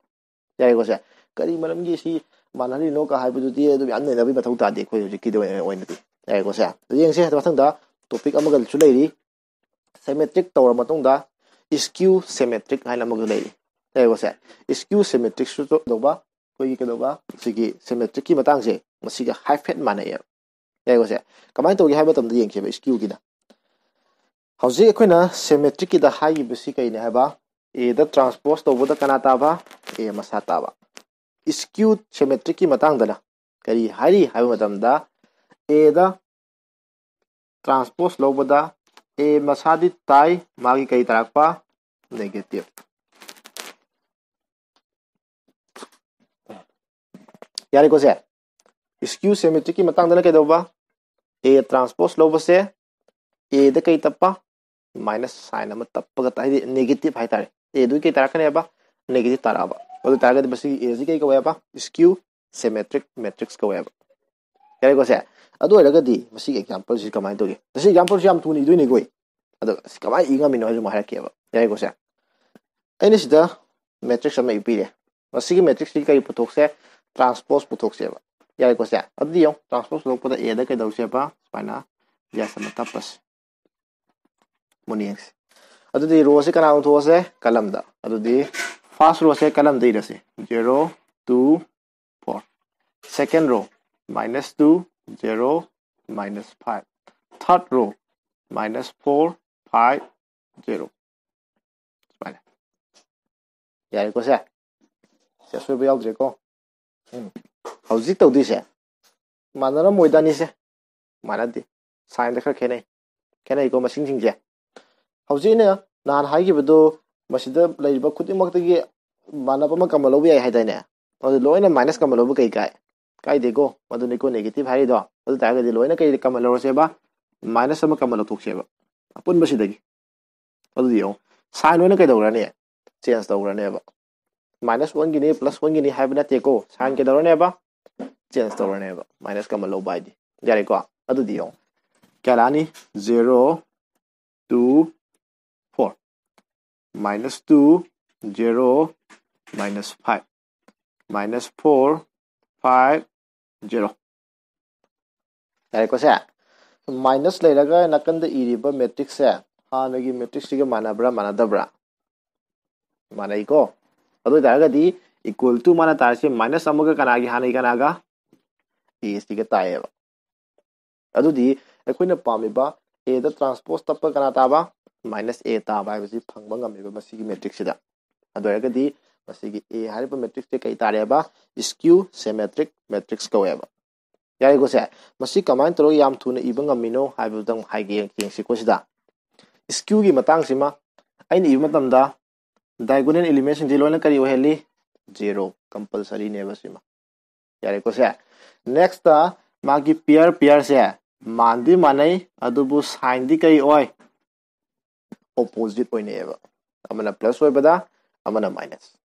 ꯌꯥꯔꯦꯀꯣ ꯁꯦ? ꯀꯔꯤ ꯃꯔꯝꯒꯤ ꯁꯤ ꯃꯥꯟꯅꯍꯜꯂꯤꯅꯣ ꯀ ꯍꯥꯏꯕꯗꯨꯗꯤ ꯑꯗꯨꯝ ꯌꯥꯝ ꯅꯩꯅꯕꯒꯤ ꯃꯊꯧ ꯇꯥꯗꯦ ꯑꯩꯈꯣꯏ ꯍꯧꯖꯤꯛꯀꯤꯗ ꯑꯣꯏꯅ, ꯑꯣꯏꯅꯗꯤ꯫ ꯌꯥꯔꯦꯀꯣ ꯁꯦ? ꯑꯗꯨ ꯌꯦꯡꯁꯦ꯫ ꯑꯗꯨ ꯃꯊꯪꯗ topic ꯑꯃꯒꯁꯨ ꯂꯩꯔꯤ꯫ Symmetric ꯇꯧꯔ ꯃꯇꯨꯡꯗ skew symmetric ꯍꯥꯏꯅ ꯑꯃꯒ ꯂꯩꯔꯤ꯫ ꯌꯥꯔꯦꯀꯣ ꯁꯦ? Skew symmetric ꯁꯨ ꯀꯩꯗꯧꯕ? ꯑꯩꯈꯣꯏꯒꯤ ꯀꯩꯗꯧꯕ? ꯁꯤꯒꯤ symmetric ꯀꯤ ꯃꯇꯥꯡꯁꯦ ꯃꯁꯤꯒ ꯍꯥꯏꯐꯦꯠ ꯃꯥꯟꯅꯩꯌꯦꯕ꯫ ꯌꯥꯔꯦꯀꯣ ꯁꯦ? ꯀꯃꯥꯏꯅ ꯇꯧꯒꯦ ꯍꯥꯏꯕ ꯃꯇꯝꯗ ꯌꯦꯡꯁꯦꯕ skew ꯒꯤꯅ꯫ ꯍꯧꯖꯤꯛ ꯑꯩꯈꯣꯏꯅ ꯁꯤꯃꯦꯇ꯭ꯔꯤꯛꯀꯤꯗ ꯍꯥꯏꯈꯤꯕꯁꯤ ꯀꯩꯅꯤ ꯍꯥꯏꯕ? ꯑꯦꯗ ꯇ꯭ꯔꯥꯟꯁꯄꯣꯁ ꯇꯧꯕꯗ ꯀꯅꯥ ꯇꯥꯕ? ꯑꯦ ꯃꯁꯥ ꯇꯥꯕ꯫ ꯁ꯭ꯀ꯭ꯌꯨ ꯁꯤꯃꯦꯇ꯭ꯔꯤꯛꯀꯤ ꯃꯇꯥꯡꯗꯅ ꯀꯔꯤ ꯍꯥꯏꯔꯤ ꯍꯥꯏꯕ ꯃꯇꯝꯗ, ꯑꯦꯗ ꯇ꯭ꯔꯥꯟꯁꯄꯣꯁ ꯂꯧꯕꯗ ꯑꯦ ꯃꯁꯥꯗꯤ ꯇꯥꯏ, ꯃꯥꯒꯤ ꯀꯔꯤ ꯇꯥꯔꯛꯄ? ꯅꯦꯒꯦꯇꯤꯚ꯫ ꯌꯥꯔꯦꯀꯣ ꯁꯦ? ꯁ꯭ꯀ꯭ꯌꯨ ꯁꯤꯃꯦꯇ꯭ꯔꯤꯛꯀꯤ ꯃꯇꯥꯡꯗꯅ ꯀꯩꯗꯧꯕ? ꯑꯦ ꯇ꯭ꯔꯥꯟꯁꯄꯣꯁ ꯂꯧꯕꯁꯦ ꯑꯦꯗ ꯀꯩ ꯇꯞꯄ? ꯃꯥꯏꯅꯁ ꯁꯥꯏꯟ ꯑꯃ ꯇꯞꯄꯒ ꯇ-, ꯍꯥꯏꯗꯤ ꯅꯦꯒꯦꯇꯤꯚ ꯍꯥꯏꯇꯥꯔꯦ꯫ ꯑꯦꯗꯨꯒꯤ ꯀꯩ ꯇꯥꯔꯛꯀꯅꯦꯕ? ꯅꯦꯒꯦꯇꯤꯚ ꯇꯥꯔꯛꯑꯕ꯫ ꯑꯗꯨ ꯑꯣꯏ ꯇꯥꯔꯒꯗꯤ ꯃꯁꯤꯒꯤ ꯑꯦꯁꯤ ꯀꯩ ꯀꯧꯋꯦꯕ? ꯁ꯭ꯀ꯭ꯌꯨ ꯁꯤꯃꯦꯇ꯭ꯔꯤꯛ ꯃꯦꯇ꯭ꯔꯤꯛꯁ ꯀꯧꯋꯦꯕ꯫ ꯌꯥꯔꯦꯀꯣ ꯁꯦ? ꯑꯗꯨ ꯑꯣꯏꯔꯒꯗꯤ ꯃꯁꯤꯒꯤ ꯑꯦꯛꯖꯥꯝꯄꯜꯁꯤ ꯀꯃꯥꯏꯅ ꯇꯧꯒꯦ? ꯃꯁꯤ ꯑꯦꯛꯖꯥꯝꯄꯜꯁꯤ ꯌꯥꯝ ꯊꯨꯅ ꯏꯗꯣꯏꯅꯦꯀꯣ ꯑꯩ꯫ ꯑꯗꯣ ꯑꯁ, ꯀꯃꯥꯏꯅ ꯏ ꯉꯝꯃꯤꯅꯣ ꯍꯥꯏꯁꯨ ꯑꯃꯨꯛ ꯍꯥꯏꯔꯛꯀꯦꯕ꯫ ꯌꯥꯔꯦꯀꯣ ꯁꯦ? ꯑꯩꯅ ꯁꯤꯗ ꯃꯦꯇ꯭ꯔꯤꯛꯁ ꯑꯃ ꯏꯕꯤꯔꯦ꯫ ꯃꯁꯤꯒꯤ ꯃꯦꯇ꯭ꯔꯤꯛꯁꯁꯤ ꯀꯔꯤ ꯄꯨꯊꯣꯛꯁꯦ? ꯇ꯭ꯔꯥꯟꯁꯄꯣꯁ ꯄꯨꯊꯣꯛꯁꯦꯕ꯫ ꯌꯥꯔꯦꯀꯣ ꯁꯦ? ꯑꯗꯨꯗꯤ ꯌꯦꯡꯉꯨ, ꯇ꯭ꯔꯥꯟꯁꯄꯣꯁ ꯄꯨꯊꯣꯛꯄꯗ ꯑꯦꯗ ꯀꯩꯗꯧꯁꯦꯕ? ꯁꯨꯃꯥꯏꯅ ꯗꯦꯁ ꯑꯃ ꯇꯞꯄꯁꯦ꯫ ꯃꯨꯟꯅ ꯌꯦꯡꯁꯤ꯫ ꯑꯗꯨꯗꯤ ꯔꯣꯁꯦ ꯀꯅꯥ ꯑꯣꯟꯊꯣꯛꯑꯁꯦ? ꯀꯂꯝꯗ꯫ ꯑꯗꯨꯗꯤ first ꯔꯣꯁꯦ ꯀꯂꯝꯗ ꯏꯔꯁꯤ꯫ Zero, two, four. Second row, minus two, zero, minus five. Third row, minus four, five, zero. ꯁꯨꯃꯥꯏꯅ꯫ ꯌꯥꯔꯦꯀꯣ ꯁꯦ? ꯁꯦ, ꯑꯁꯣꯏꯕ ꯌꯥꯎꯗ꯭ꯔꯦꯀꯣ? ꯎꯝ꯫ ꯍꯧꯖꯤꯛ ꯇꯧꯗꯣꯏꯁꯦ ꯃꯥꯟꯅꯔꯝꯃꯣꯏꯗꯅꯤꯁꯦ꯫ ꯃꯥꯟꯅꯗꯦ꯫ ꯁꯥꯏꯟꯗ ꯈꯔ ꯈꯦꯠꯅꯩ꯫ ꯈꯦꯠꯅꯩꯀꯣ ꯃꯁꯤꯡꯁꯤꯡꯁꯦ? ꯍꯧꯖꯤꯛ ꯑꯩꯅ ꯅꯍꯥꯟ ꯍꯥꯏꯈꯤꯕꯗꯣ, ꯃꯁꯤꯗ ꯂꯩꯔꯤꯕ ꯈꯨꯗꯤꯡꯃꯛꯇꯒꯤ ꯃꯥꯟꯅꯕ ꯑꯃ ꯀꯃꯟ ꯂꯧꯕ ꯌꯥꯏ ꯍꯥꯏꯗꯥꯏꯅꯦ? ꯑꯗꯨ ꯂꯣꯏꯅ ꯃꯥꯏꯅꯁ ꯀꯃꯟ ꯂꯧꯕ ꯀꯩ ꯀꯥꯏ? ꯀꯥꯏꯗꯦꯀꯣ, ꯃꯗꯨꯅꯤꯀꯣ ꯅꯦꯒꯦꯇꯤꯚ ꯍꯥꯏꯔꯤꯗꯣ꯫ ꯑꯗꯨ ꯇꯥꯔꯒꯗꯤ ꯂꯣꯏꯅ ꯀꯩ ꯀꯃꯟ ꯂꯧꯔꯁꯦꯕ? ꯃꯥꯏꯅꯁ ꯑꯃ ꯀꯃꯟ ꯂꯧꯊꯣꯛꯁꯦꯕ ꯑꯄꯨꯟꯕꯁꯤꯗꯒꯤ꯫ ꯑꯗꯨꯗꯤ ꯌꯦꯡꯉꯣ, ꯁꯥꯏꯟ ꯂꯣꯏꯅ ꯀꯩꯗꯧꯔꯅꯤ? ꯆꯦꯟꯖ ꯇꯧꯈ꯭ꯔꯅꯦꯕ꯫ ꯃꯥꯏꯅꯁ ꯋꯥꯟꯒꯤꯅꯤ, ꯄ꯭ꯂꯁ ꯋꯥꯟꯒꯤꯅꯤ ꯍꯥꯏꯕ ꯅꯠꯇꯦꯀꯣ꯫ ꯁꯥꯏꯟ ꯀꯩꯗꯧꯔꯅꯦꯕ? ꯆꯦꯟꯖ ꯇꯧꯔꯅꯦꯕ꯫ ꯃꯥꯏꯅꯁ ꯀꯃꯟ ꯂꯧꯕ ꯍꯥꯏꯗꯤ꯫ ꯌꯥꯔꯦꯀꯣ? ꯑꯗꯨꯗꯤ ꯌꯦꯡꯉꯣ, ꯀꯌꯥ ꯂꯥꯛꯑꯅꯤ? Zero, two, four. Minus two, zero, minus five. Minus four, five, zero. ꯌꯥꯔꯦꯀꯣ ꯁꯦ? ꯃꯥꯏꯅꯁ ꯂꯩꯔꯒ ꯅꯥꯀꯟꯗ ꯏꯔꯤꯕ ꯃꯦꯇ꯭ꯔꯤꯛꯁꯁꯦ ꯍꯥꯟꯅꯒꯤ ꯃꯦꯇ꯭ꯔꯤꯛꯁꯁꯤꯒ ꯃꯥꯟꯅꯕ꯭ꯔꯥ, ꯃꯥꯟꯅꯗꯕ꯭ꯔꯥ? ꯃꯥꯟꯅꯩꯀꯣ꯫ ꯑꯗꯨ ꯑꯣꯏ ꯇꯥꯔꯒꯗꯤ equal to ꯃꯥꯅ ꯇꯥꯔꯤꯁꯦ ꯃꯥꯏꯅꯁ ꯑꯃꯒ ꯀꯅꯥꯒꯤ ꯍꯥꯟꯅꯒꯤ ꯀꯅꯥꯒ? ꯑꯦꯁꯤꯒ ꯇꯥꯏꯌꯦꯕ꯫ ꯑꯗꯨꯗꯤ ꯑꯩꯈꯣꯏꯅ ꯄꯥꯝꯃꯤꯕ ꯑꯦꯗ ꯇ꯭ꯔꯥꯟꯁꯄꯣꯖ ꯇꯞꯄ ꯀꯅꯥ ꯇꯥꯕ? ꯃꯥꯏꯅꯁ ꯑꯦ ꯇꯥꯕ ꯍꯥꯏꯕꯁꯤ ꯐꯪꯕ ꯉꯝꯃꯦꯕ ꯃꯁꯤꯒꯤ ꯃꯦꯇ꯭ꯔꯤꯛꯁꯤꯗ꯫ ꯑꯗꯨ ꯑꯣꯏꯔꯒꯗꯤ ꯃꯁꯤꯒꯤ ꯑꯦ ꯍꯥꯏꯔꯤꯕ ꯃꯦꯇ꯭ꯔꯤꯛꯁꯁꯦ ꯀꯩ ꯇꯥꯔꯦꯕ? ꯁ꯭ꯀ꯭ꯌꯨ ꯁꯤꯃꯦꯇ꯭ꯔꯤꯛ ꯃꯦꯇ꯭ꯔꯤꯛꯁ ꯀꯧꯋꯦꯕ꯫ ꯌꯥꯔꯦꯀꯣ ꯁꯦ? ꯃꯁꯤ ꯀꯃꯥꯏꯅ ꯇꯧꯔꯒ ꯌꯥꯝ ꯊꯨꯅ ꯏꯕ ꯉꯝꯃꯤꯅꯣ ꯍꯥꯏꯕꯗꯨꯗꯪ ꯍꯥꯏꯒꯦ, ꯌꯦꯡꯁꯤꯀꯣ ꯁꯤꯗ꯫ ꯁ꯭ꯀ꯭ꯌꯨꯒꯤ ꯃꯇꯥꯡꯁꯤꯃ ꯑꯩꯅ ꯏꯕ ꯃꯇꯝꯗ ꯗꯥꯏꯒꯣꯅꯦꯜ ꯏꯂꯤꯃꯦꯟꯁꯤꯡꯁꯦ ꯂꯣꯏꯅ ꯀꯔꯤ ꯑꯣꯏꯍꯜꯂꯤ? ꯖꯦꯔꯣ ꯀꯝꯄꯜꯁꯔꯤꯅꯦꯕ ꯁꯤꯃ꯫ ꯌꯥꯔꯦꯀꯣ ꯁꯦ? ꯅꯦꯛꯁꯇ ꯃꯥꯒꯤ ꯄꯤꯌꯔ, ꯄꯤꯌꯔꯁꯦ ꯃꯥꯟꯗꯤ ꯃꯥꯟꯅꯩ, ꯑꯗꯨꯕꯨ ꯁꯥꯏꯟꯗꯤ ꯀꯔꯤ ꯑꯣꯏ? ꯑꯣꯄꯣꯖꯤꯠ ꯑꯣꯏꯅꯩꯑꯕ꯫ ꯑꯃꯅ ꯄ꯭ꯂꯁ ꯑꯣꯏꯕꯗ, ꯑꯃꯅ ꯃꯥꯏꯅꯁ꯫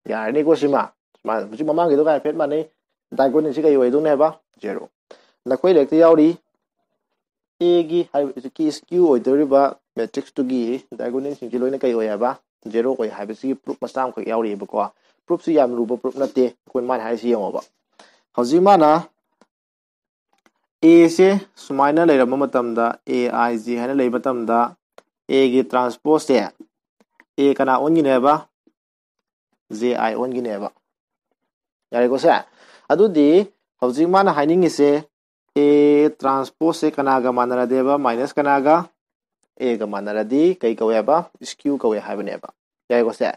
ꯌꯥꯔꯅꯤꯀꯣ ꯁꯤꯃ? ꯁꯨꯃꯥꯏꯅ ꯍꯧꯖꯤꯛ ꯃꯃꯥꯡꯒꯤꯗꯨꯒ ꯍꯥꯏꯐꯦꯠ ꯃꯥꯟꯅꯩ꯫ ꯗꯥꯏꯒꯣꯅꯦꯜꯁꯤ ꯀꯩ ꯑꯣꯏꯗꯧꯅꯦ ꯍꯥꯏꯕ? ꯖꯦꯔꯣ꯫ ꯅꯈꯣꯏ ꯂꯥꯏꯔꯤꯛꯇ ꯌꯥꯎꯔꯤ, ꯑꯦꯒꯤ ꯍꯥꯏꯕ ꯍꯧꯖꯤꯛꯀꯤ ꯁ꯭ꯀ꯭ꯌꯨ ꯑꯣꯏꯗꯧꯔꯤꯕ ꯃꯦꯇ꯭ꯔꯤꯛꯁꯇꯨꯒꯤ ꯗꯥꯏꯒꯣꯅꯦꯜꯁꯤꯡꯁꯤ ꯂꯣꯏꯅ ꯀꯩ ꯑꯣꯏ ꯍꯥꯏꯕ? ꯖꯦꯔꯣ ꯑꯣꯏ ꯍꯥꯏꯕꯁꯤꯒꯤ ꯄ꯭ꯔꯨꯞ ꯃꯆꯥ ꯑꯃꯈꯛ ꯌꯥꯎꯔꯤꯑꯕꯀꯣ꯫ ꯄ꯭ꯔꯨꯞꯁꯤ ꯌꯥꯝ ꯂꯨꯕ ꯄ꯭ꯔꯨꯞ ꯅꯠꯇꯦ꯫ ꯑꯩꯈꯣꯏ ꯃꯥꯅ ꯍꯥꯏꯔꯤꯁꯤ ꯌꯦꯡꯉꯣꯕ꯫ ꯍꯧꯖꯤꯛ ꯃꯥꯅ ꯑꯦꯁꯦ ꯁꯨꯃꯥꯏꯅ ꯂꯩꯔꯝꯕ ꯃꯇꯝꯗ, ꯑꯦ ꯑꯥꯏ ꯖꯦ ꯍꯥꯏꯅ ꯂꯩꯕ ꯃꯇꯝꯗ, ꯑꯦꯒꯤ ꯇ꯭ꯔꯥꯟꯁꯄꯣꯖꯁꯦ ꯑꯦ ꯀꯅꯥ ꯑꯣꯟꯈꯤꯅꯦꯕ? ꯖꯦ ꯑꯥꯏ ꯑꯣꯟꯈꯤꯅꯦꯕ꯫ ꯌꯥꯔꯦꯀꯣ ꯁꯦ? ꯑꯗꯨꯗꯤ ꯍꯧꯖꯤꯛ ꯃꯥꯅ ꯍꯥꯏꯅꯤꯡꯉꯤꯁꯦ, ꯑꯦ ꯇ꯭ꯔꯥꯟꯁꯄꯣꯖꯁꯦ ꯀꯅꯥꯒ ꯃꯥꯟꯅꯔꯗꯦꯕ? ꯃꯥꯏꯅꯁ ꯀꯅꯥꯒ? ꯑꯦꯒ ꯃꯥꯟꯅꯔꯗꯤ ꯀꯩ ꯀꯧꯋꯦ ꯍꯥꯏꯕ? ꯁ꯭ꯀ꯭ꯌꯨ ꯀꯧꯋꯦ ꯍꯥꯏꯕꯅꯦꯕ꯫ ꯌꯥꯔꯦꯀꯣ ꯁꯦ?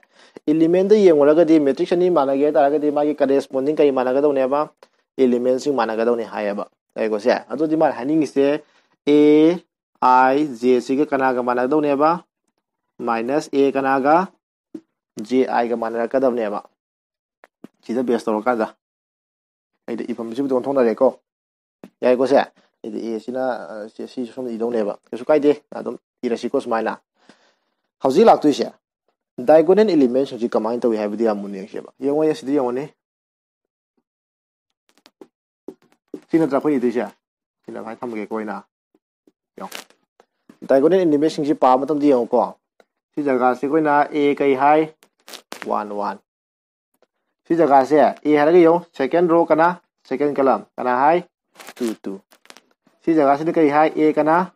ꯏꯂꯤꯃꯦꯟꯗ ꯌꯦꯡꯉꯨꯔꯒꯗꯤ ꯃꯦꯇ꯭ꯔꯤꯛꯁ ꯑꯅꯤ ꯃꯥꯟꯅꯒꯦ ꯍꯥꯏ ꯇꯥꯔꯒꯗꯤ ꯃꯥꯒꯤ ꯀꯔꯦꯁꯄꯣꯟꯗꯤꯡ ꯀꯔꯤ ꯃꯥꯟꯅꯒꯗꯧꯅꯦꯕ? ꯏꯂꯤꯃꯦꯟꯁꯤꯡ ꯃꯥꯟꯅꯒꯗꯧꯅꯦ ꯍꯥꯏꯌꯦꯕ꯫ ꯌꯥꯔꯦꯀꯣ ꯁꯦ? ꯑꯗꯨꯗꯤ ꯃꯥꯅ ꯍꯥꯏꯅꯤꯡꯉꯤꯁꯦ, ꯑꯦ ꯑꯥꯏ ꯖꯦ ꯁꯤꯒ ꯀꯅꯥꯒ ꯃꯥꯟꯅꯒꯗꯧꯅꯦꯕ? ꯃꯥꯏꯅꯁ ꯑꯦ ꯀꯅꯥꯒ? ꯖꯦ ꯑꯥꯏꯒ ꯃꯥꯟꯅꯔꯛꯀꯗꯕꯅꯦꯕ꯫ ꯁꯤꯗ ꯕꯦꯁ ꯇꯧꯔꯀꯥꯟꯗ ꯑꯩꯗꯤ ꯏꯐꯝꯁꯤꯕꯨꯗꯤ ꯑꯣꯟꯊꯣꯛꯅꯔꯦꯀꯣ꯫ ꯌꯥꯏꯀꯣ ꯁꯦ? ꯑꯩꯗꯤ ꯑꯦ ꯁꯤꯅ, ꯑ, ꯁꯤ, ꯁꯤ ꯁꯣꯝꯗ ꯏꯗꯧꯅꯦꯕ꯫ ꯀꯩꯁꯨ ꯀꯥꯏꯗꯦ, ꯑꯗꯨꯝ ꯏꯔꯁꯤꯀꯣ ꯁꯨꯃꯥꯏꯅ꯫ ꯍꯧꯖꯤꯛ ꯂꯥꯛꯇꯣꯏꯁꯦ ꯗꯥꯏꯒꯣꯅꯦꯜ ꯏꯂꯤꯃꯦꯟꯁꯤꯡꯁꯤ ꯀꯃꯥꯏꯅ ꯇꯧꯏ ꯍꯥꯏꯕꯗꯤ ꯌꯥꯝ ꯃꯨꯟꯅ ꯌꯦꯡꯁꯦꯕ꯫ ꯌꯦꯡꯉꯣ, ꯑꯁꯤꯗ ꯌꯦꯡꯉꯣꯅꯦ꯫ ꯁꯤ ꯅꯠꯇ꯭ꯔꯥ ꯑꯩꯈꯣꯏ ꯏꯗꯣꯏꯁꯦ? ꯁꯤꯅ ꯁꯨꯃꯥꯏꯅ ꯊꯝꯃꯒꯦꯀꯣ ꯑꯩꯅ꯫ ꯌꯦꯡꯉꯣ꯫ ꯗꯥꯏꯒꯣꯅꯦꯜ ꯏꯂꯤꯃꯦꯟꯁꯤꯡꯁꯤ ꯄꯥꯕ ꯃꯇꯝꯗ ꯌꯦꯡꯉꯨꯀꯣ꯫ ꯁꯤ ꯖꯒꯥꯁꯤ ꯑꯩꯈꯣꯏꯅ ꯑꯦ ꯀꯩ ꯍꯥꯏ? One, one. ꯁꯤ ꯖꯒꯥꯁꯦ ꯑꯦ ꯍꯥꯏꯔꯒ ꯌꯦꯡꯉꯨ, ꯁꯦꯀꯦꯟ ꯔꯣ ꯀꯅꯥ? ꯁꯦꯀꯦꯟ ꯀꯂꯝ ꯀꯅꯥ ꯍꯥꯏ? Two, two. ꯁꯤ ꯖꯒꯥꯁꯤꯗ ꯀꯔꯤ ꯍꯥꯏ? ꯑꯦ ꯀꯅꯥ?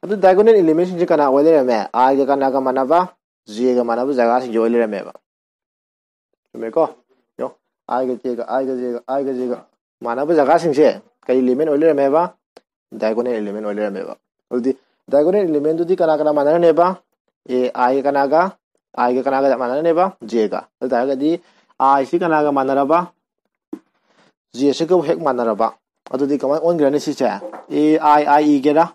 ꯑꯗꯨ ꯗꯥꯏꯒꯣꯅꯦꯜ ꯏꯂꯤꯃꯦꯟꯁꯤꯡꯁꯦ ꯀꯅꯥ ꯑꯣꯏ ꯂꯩꯔꯝꯃꯦ? ꯑꯥꯏꯒ ꯀꯅꯥꯒ ꯃꯥꯟꯅꯕ? ꯖꯦꯒ ꯃꯥꯟꯅꯕ ꯖꯒꯥꯁꯤꯡꯁꯦ ꯑꯣꯏ ꯂꯩꯔꯝꯃꯦꯕ꯫ ꯆꯨꯝꯃꯦꯀꯣ? ꯌꯦꯡꯉꯣ, ꯑꯥꯏꯒ ꯖꯦꯒ, ꯑꯥꯏꯒ ꯖꯦꯒ, ꯑꯥꯏꯒ ꯖꯦꯒ ꯃꯥꯟꯅꯕ ꯖꯒꯥꯁꯤꯡꯁꯦ ꯀꯔꯤ ꯏꯂꯤꯃꯦꯟ ꯑꯣꯏ ꯂꯩꯔꯝꯃꯦꯕ? ꯗꯥꯏꯒꯣꯅꯦꯜ ꯏꯂꯤꯃꯦꯟ ꯑꯣꯏ ꯂꯩꯔꯝꯃꯦꯕ꯫ ꯑꯗꯨꯗꯤ diagonal elementꯗꯨꯗꯤ ꯀꯅꯥ ꯀꯅꯥ ꯃꯥꯟꯅꯔꯅꯦꯕ? A I ꯀꯅꯥꯒ? I ꯒ ꯀꯅꯥꯒ ꯃꯥꯟꯅꯔꯅꯦꯕ? J ꯒ꯫ ꯑꯗꯨ ꯇꯥꯔꯒꯗꯤ I ꯁꯤ ꯀꯅꯥꯒ ꯃꯥꯟꯅꯔꯕ? J ꯁꯤꯒ ꯍꯦꯛ ꯃꯥꯟꯅꯔꯕ꯫ ꯑꯗꯨꯗꯤ ꯀꯃꯥꯏꯅ ꯑꯣꯟꯈ꯭ꯔꯅꯤ ꯁꯤꯁꯦ? A I I ꯏꯒꯦꯔꯥ?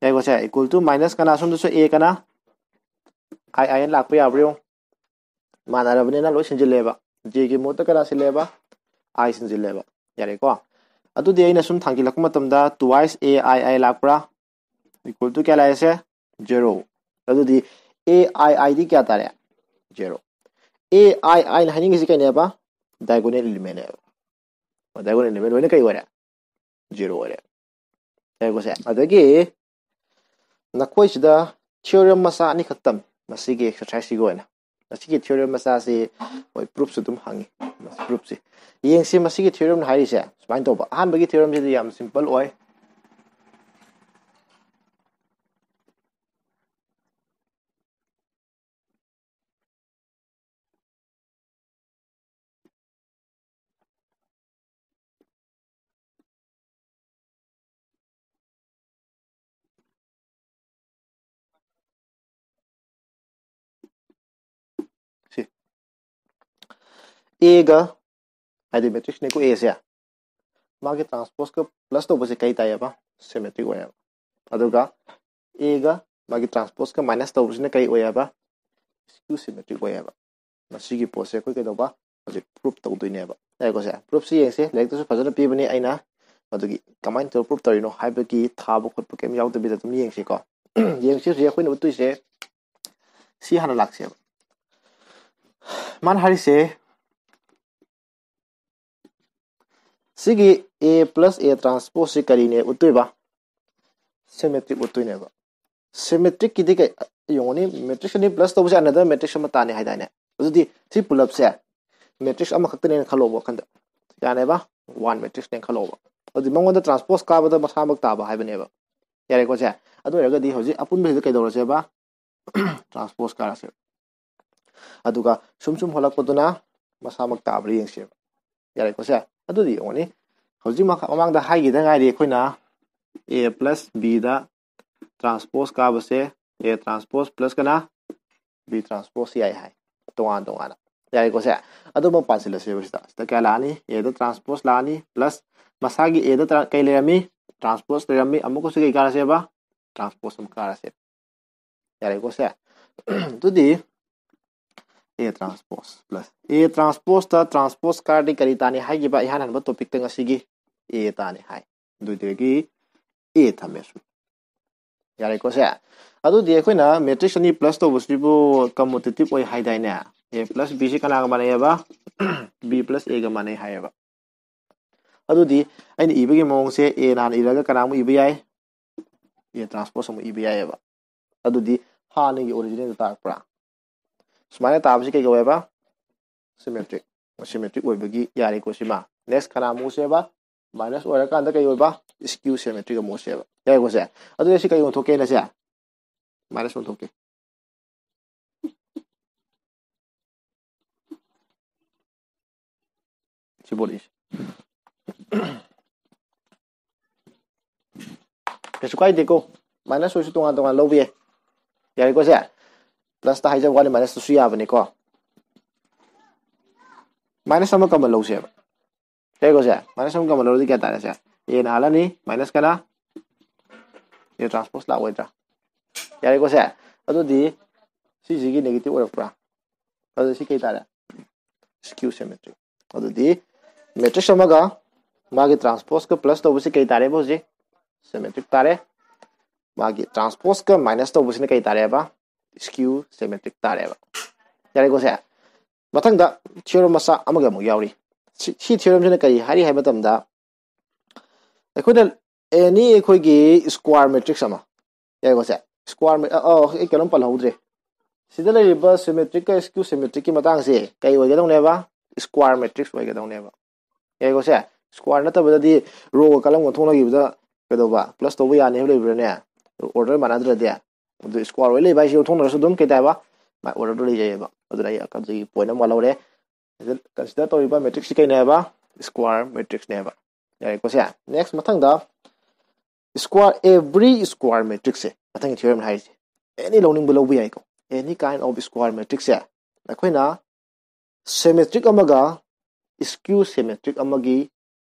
ꯌꯥꯏꯀꯣ ꯁꯦ, equal to minus ꯀꯅꯥ ꯁꯣꯝꯗꯁꯨ A ꯀꯅꯥ? I I ꯂꯥꯛꯄ ꯌꯥꯕ꯭ꯔꯥ ꯌꯦꯡꯉꯨ꯫ ꯃꯥꯟꯅꯔꯕꯅꯤꯅ ꯂꯣꯏ ꯁꯤꯟꯖꯤꯜꯂꯦꯕ꯫ J ꯒꯤ ꯃꯍꯨꯠꯇ ꯀꯅꯥ ꯁꯤꯜꯂꯦꯕ? I ꯁꯤꯟꯖꯤꯜꯂꯦꯕ꯫ ꯌꯥꯔꯦꯀꯣ? ꯑꯗꯨꯗꯤ ꯑꯩꯅ ꯁꯨꯝ ꯊꯥꯡꯖꯤꯜꯂꯛꯄ ꯃꯇꯝꯗ twice A I I ꯂꯥꯛꯄ꯭ꯔꯥ? Equal to ꯀꯌꯥ ꯂꯥꯛꯑꯦꯁꯦ? Zero꯫ ꯑꯗꯨꯗꯤ A I I ꯗꯤ ꯀꯌꯥ ꯇꯥꯔꯦ? Zero꯫ A I I ꯅ ꯍꯥꯏꯅꯤꯡꯉꯤꯁꯤ ꯀꯩꯅꯦꯕ? Diagonal elementꯅꯦꯕ꯫ Diagonal element ꯂꯣꯏꯅ ꯀꯩ ꯑꯣꯏꯔꯦ? Zero ꯑꯣꯏꯔꯦ꯫ ꯌꯥꯏꯀꯣ ꯁꯦ? ꯑꯗꯒꯤ ꯅꯈꯣꯏꯁꯤꯗ theorem ꯃꯆꯥ ꯑꯅꯤꯈꯛ ꯇꯝ, ꯃꯁꯤꯒꯤ exerciseꯁꯤꯒꯤ ꯑꯣꯏꯅ꯫ ꯃꯁꯤꯒꯤ theorem ꯃꯆꯥꯁꯤ ꯍꯣꯏ proofꯁꯨ ꯑꯗꯨꯝ ꯍꯪꯉꯤ꯫ Proofꯁꯤ ꯌꯦꯡꯁꯤ꯫ ꯃꯁꯤꯒꯤ theoremꯅ ꯍꯥꯏꯔꯤꯁꯦ ꯁꯨꯃꯥꯏꯅ ꯇꯧꯕ꯫ ꯑꯍꯥꯟꯕꯒꯤ theoremꯁꯤꯗꯤ ꯌꯥꯝ simple ꯑꯣꯏ꯫ ꯁꯤ Aꯒ, ꯍꯥꯏꯗꯤ matrixꯅꯤꯀꯣ Aꯁꯦ, ꯃꯥꯒꯤ transposeꯀ plus ꯇꯧꯕꯁꯦ ꯀꯩ ꯇꯥꯏꯌꯦꯕ? Symmetric ꯑꯣꯏꯌꯦꯕ꯫ ꯑꯗꯨꯒ Aꯒ ꯃꯥꯒꯤ transposeꯀ minus ꯇꯧꯕꯁꯤꯅ ꯀꯩ ꯑꯣꯏꯌꯦꯕ? Skew symmetric ꯑꯣꯏꯌꯦꯕ꯫ ꯃꯁꯤꯒꯤ ꯄꯣꯠꯁꯦ ꯑꯩꯈꯣꯏ ꯀꯩꯗꯧꯕ? ꯍꯧꯖꯤꯛ proof ꯇꯧꯗꯣꯏꯅꯦꯕ꯫ ꯌꯥꯏꯀꯣ ꯁꯦ? Proofꯁꯤ ꯌꯦꯡꯁꯦ꯫ ꯂꯥꯏꯔꯤꯛꯇꯁꯨ ꯐꯖꯅ ꯄꯤꯕꯅꯤ꯫ ꯑꯩꯅ ꯃꯗꯨꯒꯤ ꯀꯃꯥꯏꯅ ꯇꯧꯔ proof ꯇꯧꯔꯤꯅꯣ ꯍꯥꯏꯕꯒꯤ ꯊꯥꯕ ꯈꯣꯠꯄ ꯀꯩꯝ ꯌꯥꯎꯗꯕꯤꯗ ꯑꯗꯨꯝ ꯌꯦꯡꯁꯤꯀꯣ꯫ ꯌꯦꯡꯁꯤ꯫ ꯍꯧꯖꯤꯛ ꯑꯩꯈꯣꯏꯅ ꯎꯠꯇꯣꯏꯁꯦ ꯁꯤ ꯍꯥꯟꯅ ꯂꯥꯛꯁꯦꯕ꯫ ꯃꯥꯅ ꯍꯥꯏꯔꯤꯁꯦ ꯁꯤꯒꯤ A plus A transposeꯁꯤ ꯀꯔꯤꯅꯦ ꯎꯠꯇꯣꯏꯕ? Symmetric ꯎꯠꯇꯣꯏꯅꯦꯕ꯫ Symmetricꯀꯤꯗꯤ ꯀꯩ ꯌꯦꯡꯉꯨꯅꯤ? Matrix ꯑꯅꯤ plus ꯇꯧꯕꯁꯦ another matrix ꯑꯃ ꯇꯥꯅꯤ ꯍꯥꯏꯗꯥꯏꯅꯦ? ꯑꯗꯨꯗꯤ ꯁꯤ ꯄꯨꯂꯞꯁꯦ matrix ꯑꯃꯈꯛꯇꯅꯦꯅ ꯈꯜꯂꯣꯕ ꯋꯥꯈꯟꯗ꯫ ꯌꯥꯅꯦꯕ? One matrixꯅꯦꯅ ꯈꯜꯂꯣꯕ꯫ ꯑꯗꯨꯗꯤ ꯃꯉꯣꯟꯗ transpose ꯀꯥꯕꯗ ꯃꯁꯥꯃꯛ ꯇꯥꯕ ꯍꯥꯏꯕꯅꯦꯕ꯫ ꯌꯥꯔꯦꯀꯣ ꯁꯦ? ꯑꯗꯨ ꯑꯣꯏꯔꯒꯗꯤ ꯍꯧꯖꯤꯛ ꯑꯄꯨꯟꯕꯁꯤꯗ ꯀꯩꯗꯧꯔꯁꯦꯕ? Transpose ꯀꯥꯔꯁꯦ꯫ ꯑꯗꯨꯒ ꯁꯨꯝ ꯁꯨꯝ ꯍꯣꯜꯂꯛꯄꯗꯨꯅ ꯃꯁꯥꯃꯛ ꯇꯥꯕ꯭ꯔꯥ ꯌꯦꯡꯁꯦꯕ꯫ ꯌꯥꯔꯦꯀꯣ ꯁꯦ? ꯑꯗꯨꯗꯤ ꯌꯦꯡꯉꯨꯅꯤ꯫ ꯍꯧꯖꯤꯛ ꯃꯈꯥ-, ꯃꯃꯥꯡꯗ ꯍꯥꯏꯈꯤꯗ ꯉꯥꯏꯔꯤ ꯑꯩꯈꯣꯏꯅ A plus Bꯗ transpose ꯀꯥꯕꯁꯦ A transpose plus ꯀꯅꯥ? B transpose ꯌꯥꯏ ꯍꯥꯏ, ꯇꯣꯉꯥꯟ ꯇꯣꯉꯥꯟꯅ꯫ ꯌꯥꯔꯦꯀꯣ ꯁꯦ? ꯑꯗꯨꯃꯛ ꯄꯥꯁꯤꯜꯂꯁꯦꯕ ꯁꯤꯗ꯫ ꯁꯤꯗ ꯀꯌꯥ ꯂꯥꯛꯑꯅꯤ? A ꯗ transpose ꯂꯥꯛꯑꯅꯤ, plus ꯃꯁꯥꯒꯤ A ꯗ ꯇ꯭ꯔꯥ-, ꯀꯩ ꯂꯩꯔꯝꯃꯤ? Transpose ꯂꯩꯔꯝꯃꯤ꯫ ꯑꯃꯨꯛꯀꯁꯨ ꯀꯩ ꯀꯥꯔꯁꯦꯕ? Transpose ꯑꯃꯨꯛ ꯀꯥꯔꯁꯦ꯫ ꯌꯥꯔꯦꯀꯣ ꯁꯦ? ꯑꯗꯨꯗꯤ A transpose plus A transpose ꯇ transpose ꯀꯥꯔꯗꯤ ꯀꯔꯤ ꯇꯥꯅꯤ ꯍꯥꯏꯈꯤꯕ? ꯏꯍꯥꯟ ꯍꯥꯟꯕ topic ꯇ ꯉꯁꯤꯒꯤ A ꯇꯥꯅꯤ ꯍꯥꯏ꯫ ꯑꯗꯨꯗꯒꯤ A ꯊꯝꯃꯦ ꯁꯨꯝ꯫ ꯌꯥꯔꯦꯀꯣ ꯁꯦ? ꯑꯗꯨꯗꯤ ꯑꯩꯈꯣꯏꯅ matrix ꯑꯅꯤ plus ꯇꯧꯕꯁꯤꯕꯨ commutative ꯑꯣꯏ ꯍꯥꯏꯗꯥꯏꯅꯦ? A plus B ꯁꯤ ꯀꯅꯥꯒ ꯃꯥꯟꯅꯩꯑꯕ? B plus A ꯒ ꯃꯥꯟꯅꯩ ꯍꯥꯏꯌꯦꯕ꯫ ꯑꯗꯨꯗꯤ ꯑꯩꯅ ꯏꯕꯒꯤ ꯃꯑꯣꯡꯁꯦ A ꯅ ꯍꯥꯟꯅ ꯏꯔꯒ ꯀꯅꯥꯃꯨꯛ ꯏꯕ ꯌꯥꯏ? A transpose ꯑꯃꯨꯛ ꯏꯕ ꯌꯥꯏꯑꯕ꯫ ꯑꯗꯨꯗꯤ ꯍꯥꯟꯅꯒꯤ original ꯗ ꯇꯥꯔꯛꯄ꯭ꯔꯥ? ꯁꯨꯃꯥꯏꯅ ꯇꯥꯕꯁꯤ ꯀꯩ ꯀꯧꯋꯦꯕ? Symmetric꯫ Symmetric ꯑꯣꯏꯕꯒꯤ ꯌꯥꯔꯦꯀꯣ ꯁꯤꯃ꯫ Next ꯀꯅꯥ ꯑꯃꯨꯛ ꯎꯁꯦꯕ? Minus ꯑꯣꯏꯔꯀꯥꯟꯗ ꯀꯩ ꯑꯣꯏꯕ? Skew symmetric ꯑꯃꯨꯛ ꯎꯁꯦꯕ꯫ ꯌꯥꯔꯦꯀꯣ ꯁꯦ? ꯑꯗꯨꯗꯤ ꯁꯤ ꯀꯩ ꯑꯣꯟꯊꯣꯛꯀꯦ ꯑꯩꯅ ꯁꯦ? Minus ꯑꯣꯟꯊꯣꯛꯀꯦ꯫ ꯁꯤ ꯕꯣꯔꯗ ꯏꯁꯦ꯫ ꯀꯩꯁꯨ ꯀꯥꯏꯗꯦꯀꯣ, minus ꯑꯣꯏꯔꯁꯨ ꯇꯣꯉꯥꯟ ꯇꯣꯉꯥꯟ ꯂꯧꯕ ꯌꯥꯏ꯫ ꯌꯥꯔꯦꯀꯣ ꯁꯦ? Plus ꯇ ꯍꯥꯏꯖꯕ ꯋꯥꯅꯤ, minus ꯇꯁꯨ ꯌꯥꯕꯅꯤꯀꯣ꯫ Minus ꯑꯃ common ꯂꯧꯁꯦꯕ꯫ ꯌꯥꯔꯦꯀꯣ ꯁꯦ? Minus ꯑꯃ common ꯂꯧꯔꯗꯤ ꯀꯌꯥ ꯇꯥꯔꯦ ꯁꯦ? A ꯅ ꯍꯥꯜꯂꯅꯤ, minus ꯀꯅꯥ? A transpose ꯂꯥꯛꯑꯣꯏꯗ꯭ꯔꯥ? ꯌꯥꯔꯦꯀꯣ ꯁꯦ? ꯑꯗꯨꯗꯤ ꯁꯤꯁꯤꯒꯤ negative ꯑꯣꯏꯔꯛꯄ꯭ꯔꯥ? ꯑꯗꯨꯗꯤ ꯁꯤ ꯀꯩ ꯇꯥꯔꯦ? Skew symmetric꯫ ꯑꯗꯨꯗꯤ matrix ꯑꯃꯒ ꯃꯥꯒꯤ transpose ꯀ plus ꯇꯧꯕꯁꯤ ꯀꯩ ꯇꯥꯔꯦꯕ ꯍꯧꯖꯤꯛ? Symmetric ꯇꯥꯔꯦ꯫ ꯃꯥꯒꯤ transpose ꯀ minus ꯇꯧꯕꯁꯤꯅ ꯀꯩ ꯇꯥꯔꯦꯕ? Skew symmetric ꯇꯥꯔꯦꯕ꯫ ꯌꯥꯔꯦꯀꯣ ꯁꯦ? ꯃꯊꯪꯗ theorem ꯃꯆꯥ ꯑꯃꯒ ꯑꯃꯨꯛ ꯌꯥꯎꯔꯤ꯫ ꯁꯤ, ꯁꯤ theorem ꯁꯤꯅ ꯀꯔꯤ ꯍꯥꯏꯔꯤ ꯍꯥꯏꯕ ꯃꯇꯝꯗ, ꯑꯩꯈꯣꯏꯅ any ꯑꯩꯈꯣꯏꯒꯤ square matrix ꯑꯃ, ꯌꯥꯔꯦꯀꯣ ꯁꯦ? Square ma-, ꯑ, ꯑ, ꯑꯩ ꯀꯩꯅꯣꯝ ꯄꯜꯍꯧꯗ꯭ꯔꯦ꯫ ꯁꯤꯗ ꯂꯩꯔꯤꯕ symmetric ꯀ skew symmetric ꯀꯤ ꯃꯇꯥꯡꯁꯦ ꯀꯩ ꯑꯣꯏꯒꯗꯧꯅꯦꯕ? Square matrix ꯑꯣꯏꯒꯗꯧꯅꯦꯕ꯫ ꯌꯥꯔꯦꯀꯣ ꯁꯦ? Square ꯅꯠꯇꯕꯗꯗꯤ row ꯒ column ꯒ ꯑꯣꯟꯊꯣꯛꯅꯈꯤꯕꯗ ꯀꯩꯗꯧꯕ? Plus ꯇꯧꯕ ꯌꯥꯅꯤ ꯍꯥꯏꯕ ꯂꯩꯕ꯭ꯔꯥꯅꯦ? Order ꯃꯥꯟꯅꯗ꯭ꯔꯗꯤ꯫ ꯑꯗꯨ square ꯑꯣꯏ ꯂꯩꯕ ꯍꯥꯏꯁꯦ ꯑꯣꯟꯊꯣꯛꯅꯔꯁꯨ ꯑꯗꯨꯝ ꯀꯩ ꯇꯥꯏꯕ? ꯃꯥꯏ order ꯗꯣ ꯂꯩꯖꯩꯑꯕ꯫ ꯑꯗꯨꯅ ꯑꯩ ꯑꯗꯨꯒꯤ point ꯑꯃ ꯋꯥꯠꯍꯧꯔꯦ꯫ ꯁꯤꯗ consider ꯇꯧꯔꯤꯕ matrix ꯁꯤ ꯀꯩꯅꯦꯕ? Square matrix ꯅꯦꯕ꯫ ꯌꯥꯔꯦꯀꯣ ꯁꯦ? Next ꯃꯊꯪꯗ Square, every square matrix ꯁꯦ ꯃꯊꯪꯒꯤ theorem ꯅ ꯍꯥꯏꯔꯤꯁꯦ, any ꯂꯧꯅꯤꯡꯕ ꯂꯧꯕ ꯌꯥꯏꯀꯣ꯫ Any kind of square matrix ꯁꯦ ꯑꯩꯈꯣꯏꯅ symmetric ꯑꯃꯒ skew symmetric ꯑꯃꯒꯤ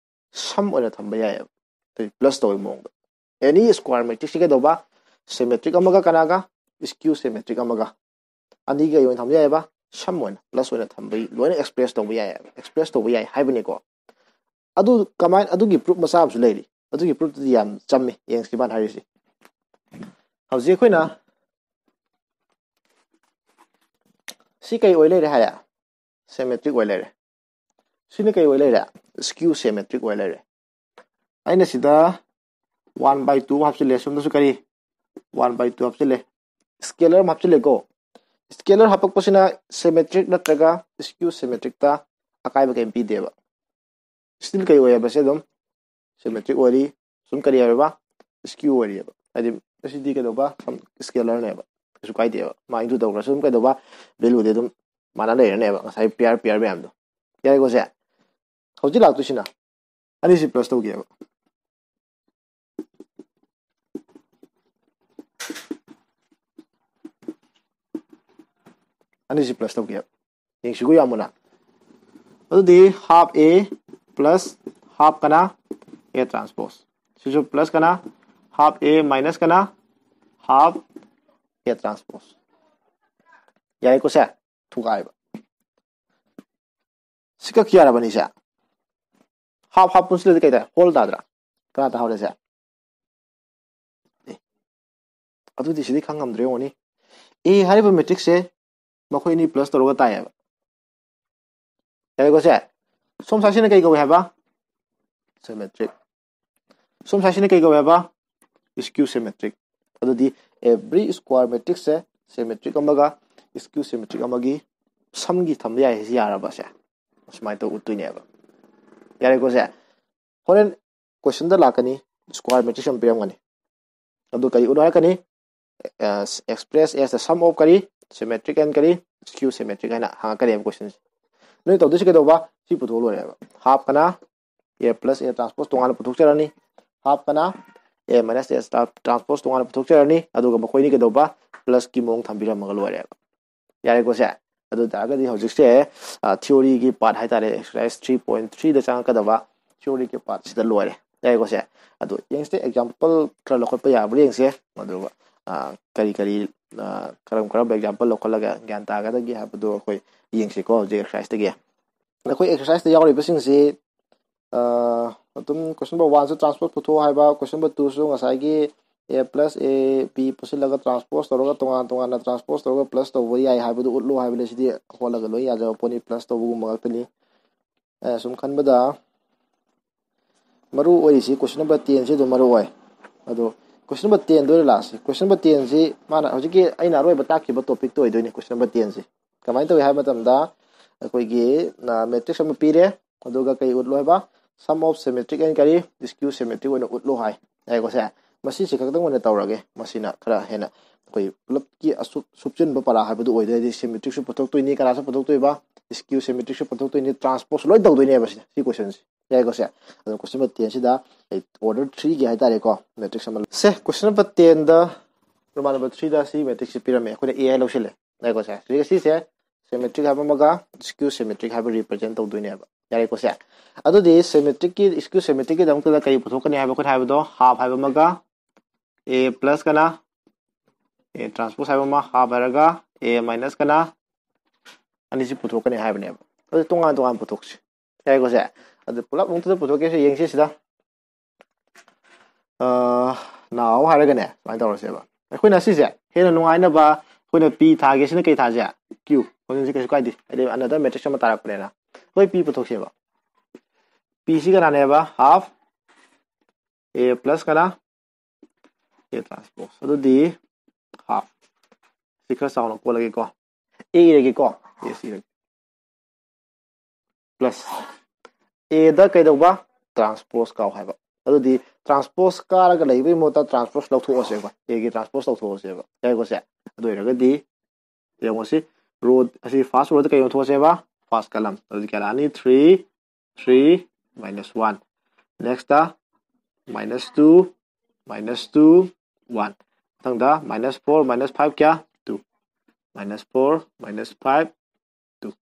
sum ꯑꯣꯏꯅ ꯊꯝꯕ ꯌꯥꯏꯑꯕ꯫ ꯑꯗꯨꯗꯤ plus ꯇꯧꯕꯒꯤ ꯃꯑꯣꯡꯗ, any square matrix ꯁꯤ ꯀꯩꯗꯧꯕ, symmetric ꯑꯃꯒ ꯀꯅꯥꯒ, skew symmetric ꯑꯃꯒ, ꯑꯅꯤꯒꯤ ꯑꯣꯏꯅ ꯊꯝꯕ ꯌꯥꯏꯑꯕ꯫ Sum ꯑꯣꯏꯅ, plus ꯑꯣꯏꯅ ꯊꯝꯕ, ꯂꯣꯏꯅ express ꯇꯧꯕ ꯌꯥꯏꯑꯕ, express ꯇꯧꯕ ꯌꯥꯏ ꯍꯥꯏꯕꯅꯤꯀꯣ꯫ ꯑꯗꯨ ꯀꯃꯥꯏꯅ, ꯑꯗꯨꯒꯤ proof ꯃꯆꯥ ꯑꯃꯁꯨ ꯂꯩꯔꯤ꯫ ꯑꯗꯨꯒꯤ proof ꯇꯨꯗꯤ ꯌꯥꯝ ꯆꯝꯃꯤ, ꯌꯦꯡꯁꯤ ꯃꯥꯅ ꯍꯥꯏꯔꯤꯁꯤ꯫ ꯍꯧꯖꯤꯛ ꯑꯩꯈꯣꯏꯅ ꯁꯤ ꯀꯩ ꯑꯣꯏ ꯂꯩꯔꯦ ꯍꯥꯏꯔꯦ? Symmetric ꯑꯣꯏ ꯂꯩꯔꯦ꯫ ꯁꯤꯅ ꯀꯩ ꯑꯣꯏ ꯂꯩꯔꯦ? Skew symmetric ꯑꯣꯏ ꯂꯩꯔꯦ꯫ ꯑꯩꯅ ꯁꯤꯗ one by two ꯍꯥꯞꯆꯤꯜꯂꯦ, ꯁꯣꯝꯗꯁꯨ ꯀꯔꯤ, one by two ꯍꯥꯞꯆꯤꯜꯂꯦ, scalar ꯑꯃ ꯍꯥꯞꯆꯤꯜꯂꯦꯀꯣ꯫ Scalar ꯍꯥꯄꯛꯄꯁꯤꯅ symmetric ꯅꯠꯇ꯭ꯔꯒ skew symmetric ꯇ ꯑꯀꯥꯏꯕ ꯀꯩꯝ ꯄꯤꯗꯦꯕ꯫ Still ꯀꯩ ꯑꯣꯏꯌꯦꯕ? ꯁꯤ ꯑꯗꯨꯝ symmetric ꯑꯣꯏꯔꯤ꯫ ꯁꯨꯝ ꯀꯔꯤ ꯑꯣꯏꯔꯕ? Skew ꯑꯣꯏꯔꯤꯑꯕ꯫ ꯍꯥꯏꯗꯤ ꯑꯁꯤꯗꯤ ꯀꯩꯗꯧꯕ, ꯁꯨꯝ scalar ꯅꯦꯕ, ꯀꯩꯁꯨ ꯀꯥꯏꯗꯦꯕ꯫ ꯃꯥ include ꯇꯧꯈ꯭ꯔꯁꯨ ꯑꯗꯨꯝ ꯀꯩꯗꯧꯕ, value ꯗꯤ ꯑꯗꯨꯝ ꯃꯥꯟꯅ ꯂꯩꯔꯅꯦꯕ, ꯉꯁꯥꯏ pair, pair ꯃꯌꯥꯝꯗꯣ꯫ ꯌꯥꯔꯦꯀꯣ ꯁꯦ? ꯍꯧꯖꯤꯛ ꯂꯥꯛꯇꯣꯏꯁꯤꯅ ꯑꯅꯤꯁꯤ plus ꯇꯧꯒꯦꯕ꯫ ꯑꯅꯤꯁꯤ plus ꯇꯧꯒꯦꯕ꯫ ꯌꯦꯡꯁꯤꯒꯣ ꯌꯥꯝ ꯃꯨꯟꯅ꯫ ꯑꯗꯨꯗꯤ half A plus half ꯀꯅꯥ? A transpose꯫ ꯁꯤꯁꯨ plus ꯀꯅꯥ? Half A minus ꯀꯅꯥ? Half A transpose꯫ ꯌꯥꯏꯀꯣ ꯁꯦ? ꯊꯨꯒꯥꯏꯕ꯫ ꯁꯤ ꯀꯛꯈꯤ ꯌꯥꯔꯕꯅꯤ ꯁꯦ? Half half ꯄꯨꯟꯁꯤꯜꯂꯗꯤ ꯀꯩ ꯇꯥꯏ? Whole ꯇꯥꯗ꯭ꯔꯥ? ꯀꯅꯥ ꯇꯥꯍꯧꯔꯦ ꯁꯦ? ꯑꯦ, ꯑꯗꯨꯗꯤ ꯁꯤꯗꯤ ꯈꯪ ꯉꯝꯗ꯭ꯔꯦ ꯌꯦꯡꯉꯨꯅꯤ꯫ A ꯍꯥꯏꯔꯤꯕ matrix ꯁꯦ ꯃꯈꯣꯏ ꯑꯅꯤ plus ꯇꯧꯔꯒ ꯇꯥꯏꯌꯦꯕ꯫ ꯌꯥꯔꯦꯀꯣ ꯁꯦ? ꯁꯣꯝ side ꯁꯤꯅ ꯀꯩ ꯀꯧꯏ ꯍꯥꯏꯕ? Symmetric꯫ ꯁꯣꯝ side ꯁꯤꯅ ꯀꯩ ꯀꯧꯏ ꯍꯥꯏꯕ? Skew symmetric꯫ ꯑꯗꯨꯗꯤ every square matrix ꯁꯦ symmetric ꯑꯃꯒ skew symmetric ꯑꯃꯒꯤ sum ꯒꯤ ꯊꯝꯕ ꯌꯥꯏ ꯍꯥꯏꯁꯤ ꯌꯥꯔꯕ ꯁꯦ? ꯁꯨꯃꯥꯏꯅ ꯇꯧ ꯎꯠꯇꯣꯏꯅꯦꯕ꯫ ꯌꯥꯔꯦꯀꯣ ꯁꯦ? ꯍꯣꯔꯦꯟ question ꯗ ꯂꯥꯛꯀꯅꯤ, square matrix ꯑꯃ ꯄꯤꯔꯝꯒꯅꯤ꯫ ꯑꯗꯨ ꯀꯔꯤ ꯎꯠꯂꯣ ꯍꯥꯏꯔꯛꯀꯅꯤ? ꯑ, express as the sum of ꯀꯔꯤ? Symmetric and ꯀꯔꯤ? Skew symmetric ꯍꯥꯏꯅ ꯍꯪꯉꯛꯀꯅꯦꯕ question ꯁꯦ꯫ ꯅꯣꯏ ꯇꯧꯗꯣꯏꯁꯤ ꯀꯩꯗꯧꯕ? ꯁꯤ ꯄꯨꯊꯣꯛꯑ ꯂꯣꯏꯔꯦꯕ꯫ Half ꯀꯅꯥ? A plus A transpose ꯇꯣꯉꯥꯟꯅ ꯄꯨꯊꯣꯛꯆꯔꯅꯤ꯫ Half ꯀꯅꯥ? A minus S transpose ꯇꯣꯉꯥꯟꯅ ꯄꯨꯊꯣꯛꯆꯔꯅꯤ꯫ ꯑꯗꯨꯒ ꯃꯈꯣꯏꯅꯤ ꯀꯩꯗꯧꯕ? Plus ꯀꯤ ꯃꯑꯣꯡ ꯊꯝꯕꯤꯔꯝꯃꯒ ꯂꯣꯏꯔꯦꯕ꯫ ꯌꯥꯔꯦꯀꯣ ꯁꯦ? ꯑꯗꯨ ꯇꯥꯔꯒꯗꯤ ꯍꯧꯖꯤꯛꯁꯦ theory ꯒꯤ part ꯍꯥꯏꯇꯥꯔꯦ, exercise three point three ꯗ ꯆꯪꯉꯛꯀꯗꯕ theory ꯒꯤ part ꯁꯤꯗ ꯂꯣꯏꯔꯦ꯫ ꯌꯥꯔꯦꯀꯣ ꯁꯦ? ꯑꯗꯨ ꯌꯦꯡꯁꯦ, example ꯈꯔ ꯂꯧꯈꯠꯄ ꯌꯥꯕ꯭ꯔꯥ ꯌꯦꯡꯁꯦ꯫ ꯑꯗꯨꯒ ꯀꯔꯤ ꯀꯔꯤ ꯀꯔꯝ ꯀꯔꯝꯕ example ꯂꯧꯈꯠꯂꯒ ꯒ꯭ꯌꯥꯟ ꯇꯥꯒꯗꯒꯦ ꯍꯥꯏꯕꯗꯨ ꯑꯩꯈꯣꯏ ꯌꯦꯡꯁꯤꯀꯣ ꯍꯧꯖꯤꯛ exercise ꯇꯒꯤ꯫ ꯑꯩꯈꯣꯏ exercise ꯇ ꯌꯥꯎꯔꯤꯕꯁꯤꯡꯁꯤ ꯑꯗꯨꯝ question number one ꯁꯨ transpose ꯄꯨꯊꯣꯛꯑꯣ ꯍꯥꯏꯕ, question number two ꯁꯨ ꯉꯁꯥꯏꯒꯤ A plus A B ꯄꯨꯁꯤꯜꯂꯒ transpose ꯇꯧꯔꯒ ꯇꯣꯉꯥꯟ ꯇꯣꯉꯥꯟꯅ transpose ꯇꯧꯔꯒ plus ꯇꯧꯕ ꯌꯥꯏ ꯍꯥꯏꯕꯗꯨ ꯎꯠꯂꯨ ꯍꯥꯏꯕꯅꯤ꯫ ꯁꯤꯗꯤ ꯍꯣꯠꯂꯒ ꯂꯣꯏ ꯌꯥꯖꯕ ꯄꯣꯠꯅꯤ, plus ꯇꯧꯕꯒꯨꯝꯕ ꯉꯥꯛꯇꯅꯤ꯫ ꯑꯩꯅ ꯁꯨꯝ ꯈꯟꯕꯗ ꯃꯔꯨ ꯑꯣꯏꯔꯤꯁꯤ question number ten ꯁꯤ ꯑꯗꯨꯝ ꯃꯔꯨ ꯑꯣꯏ꯫ ꯑꯗꯣ question number ten ꯗ ꯑꯣꯏꯅ ꯂꯥꯛꯑꯁꯤ꯫ Question number ten ꯁꯤ ꯃꯥꯅ ꯍꯧꯖꯤꯛꯀꯤ ꯑꯩꯅ ꯑꯔꯣꯏꯕ ꯇꯥꯛꯈꯤꯕ topic ꯇꯣ ꯑꯣꯏꯗꯣꯏꯅꯤ question number ten ꯁꯤ꯫ ꯀꯃꯥꯏꯅ ꯇꯧꯏ ꯍꯥꯏꯕ ꯃꯇꯝꯗ ꯑꯩꯈꯣꯏꯒꯤ matrix ꯑꯃ ꯄꯤꯔꯦ, ꯑꯗꯨꯒ ꯀꯔꯤ ꯎꯠꯂꯣ ꯍꯥꯏꯕ? Sum of symmetric and ꯀꯔꯤ? Skew symmetric ꯑꯣꯏꯅ ꯎꯠꯂꯣ ꯍꯥꯏ꯫ ꯌꯥꯏꯀꯣ ꯁꯦ? ꯃꯁꯤꯁꯦ ꯈꯛꯇꯪ ꯑꯣꯏꯅ ꯇꯧꯔꯒꯦ꯫ ꯃꯁꯤꯅ ꯈꯔ ꯍꯦꯟꯅ ꯑꯩꯈꯣꯏ ꯄꯨꯂꯞꯀꯤ ꯑꯁꯨꯞ ꯁꯨꯞꯆꯤꯟꯕ ꯄꯔꯥ ꯍꯥꯏꯕꯗꯨ ꯑꯣꯏꯗꯣꯏ꯫ ꯍꯥꯏꯗꯤ symmetric ꯁꯨ ꯄꯨꯊꯣꯛꯇꯣꯏꯅꯤ, ꯀꯅꯥꯁꯨ ꯄꯨꯊꯣꯛꯇꯣꯏꯕ? Skew symmetric ꯁꯨ ꯄꯨꯊꯣꯛꯇꯣꯏꯅꯤ, transpose ꯁꯨ ꯂꯣꯏ ꯇꯧꯗꯣꯏꯅꯦꯕ ꯁꯤꯗ, ꯁꯤ question ꯁꯦ꯫ ꯌꯥꯏꯀꯣ ꯁꯦ? ꯑꯗꯣ question number ten ꯁꯤꯗ ꯑꯩ order three ꯒꯤ ꯍꯥꯏꯇꯥꯔꯦꯀꯣ, matrix ꯑꯃ ꯁꯦ, question number ten ꯗ Roman number three ꯗ ꯁꯤ matrix ꯁꯤ ꯄꯤꯔꯝꯃꯦ, ꯑꯩꯈꯣꯏꯅ A ꯍꯥꯏ ꯂꯧꯁꯤꯜꯂꯦ꯫ ꯌꯥꯏꯀꯣ ꯁꯦ? ꯁꯤꯒ ꯁꯤꯁꯦ symmetric ꯍꯥꯏꯕ ꯑꯃꯒ skew symmetric ꯍꯥꯏꯕ represent ꯇꯧꯗꯣꯏꯅꯦꯕ꯫ ꯌꯥꯔꯦꯀꯣ ꯁꯦ? ꯑꯗꯨꯗꯤ symmetric ꯀꯤ, skew symmetric ꯀꯤꯗꯃꯛꯇ ꯀꯔꯤ ꯄꯨꯊꯣꯛꯀꯅꯤ ꯍꯥꯏꯕ ꯑꯩꯈꯣꯏꯅ ꯍꯥꯏꯕꯗꯣ? Half ꯍꯥꯏꯕ ꯑꯃꯒ A plus ꯀꯅꯥ? A transpose ꯍꯥꯏꯕ ꯑꯃ, half ꯍꯥꯏꯔꯒ A minus ꯀꯅꯥ? ꯑꯅꯤꯁꯤ ꯄꯨꯊꯣꯛꯀꯅꯤ ꯍꯥꯏꯕꯅꯦꯕ꯫ ꯑꯗꯨ ꯇꯣꯉꯥꯟ ꯇꯣꯉꯥꯟ ꯄꯨꯊꯣꯛꯁꯤ꯫ ꯌꯥꯏꯀꯣ ꯁꯦ? ꯑꯗꯨ ꯄꯨꯂꯞ ꯑꯃꯨꯛꯇꯗ ꯄꯨꯊꯣꯛꯀꯦꯁꯦ, ꯌꯦꯡꯁꯤ ꯁꯤꯗ꯫ ꯑꯥ, now ꯍꯥꯏꯔꯒꯅꯦ, ꯁꯨꯃꯥꯏꯅ ꯇꯧꯔꯁꯦꯕ꯫ ꯑꯩꯈꯣꯏꯅ ꯁꯤꯁꯦ ꯍꯦꯟꯅ ꯅꯨꯡꯉꯥꯏꯅꯕ ꯑꯩꯈꯣꯏꯅ P ꯊꯥꯒꯦꯁꯤꯅ ꯀꯩ ꯊꯥꯁꯦ? Q꯫ ꯍꯧꯖꯤꯛ ꯀꯩꯁꯨ ꯀꯥꯏꯗꯦ, ꯍꯥꯏꯗꯤ another matrix ꯑꯃ ꯇꯥꯔꯛꯄꯅꯤꯅ꯫ ꯑꯩꯈꯣꯏ P ꯄꯨꯊꯣꯛꯁꯦꯕ꯫ P ꯁꯤ ꯀꯅꯥꯅꯦꯕ? Half A plus ꯀꯅꯥ? A transpose꯫ ꯑꯗꯨꯗꯤ half꯫ ꯁꯤ ꯈꯔ ꯆꯥꯎꯅ ꯀꯣꯜꯂꯒꯦꯀꯣ꯫ A ꯏꯔꯒꯦꯀꯣ꯫ A ꯁꯤ ꯏꯔꯒꯦ꯫ Plus A ꯗ ꯀꯩꯗꯧꯕ? Transpose ꯀꯥꯎ ꯍꯥꯏꯕ꯫ ꯑꯗꯨꯗꯤ transpose ꯀꯥꯔꯒ ꯂꯩꯕꯒꯤ ꯃꯍꯨꯠꯇ transpose ꯂꯧꯊꯣꯛꯑꯁꯦꯕ꯫ A ꯒꯤ transpose ꯂꯧꯊꯣꯛꯑꯁꯦꯕ꯫ ꯌꯥꯏꯀꯣ ꯁꯦ? ꯑꯗꯨ ꯑꯣꯏꯔꯒꯗꯤ ꯌꯦꯡꯉꯣ ꯁꯤ, row ꯑꯁꯤ first row ꯗ ꯀꯩ ꯑꯣꯟꯊꯣꯛꯑꯁꯦꯕ? First column꯫ ꯑꯗꯨꯗꯤ ꯀꯌꯥ ꯂꯥꯛꯑꯅꯤ? Three, three, minus one꯫ Next ꯇ minus two, minus two, one. ꯃꯊꯪꯗ minus four, minus five ꯀꯌꯥ? Two. Minus four, minus five, two.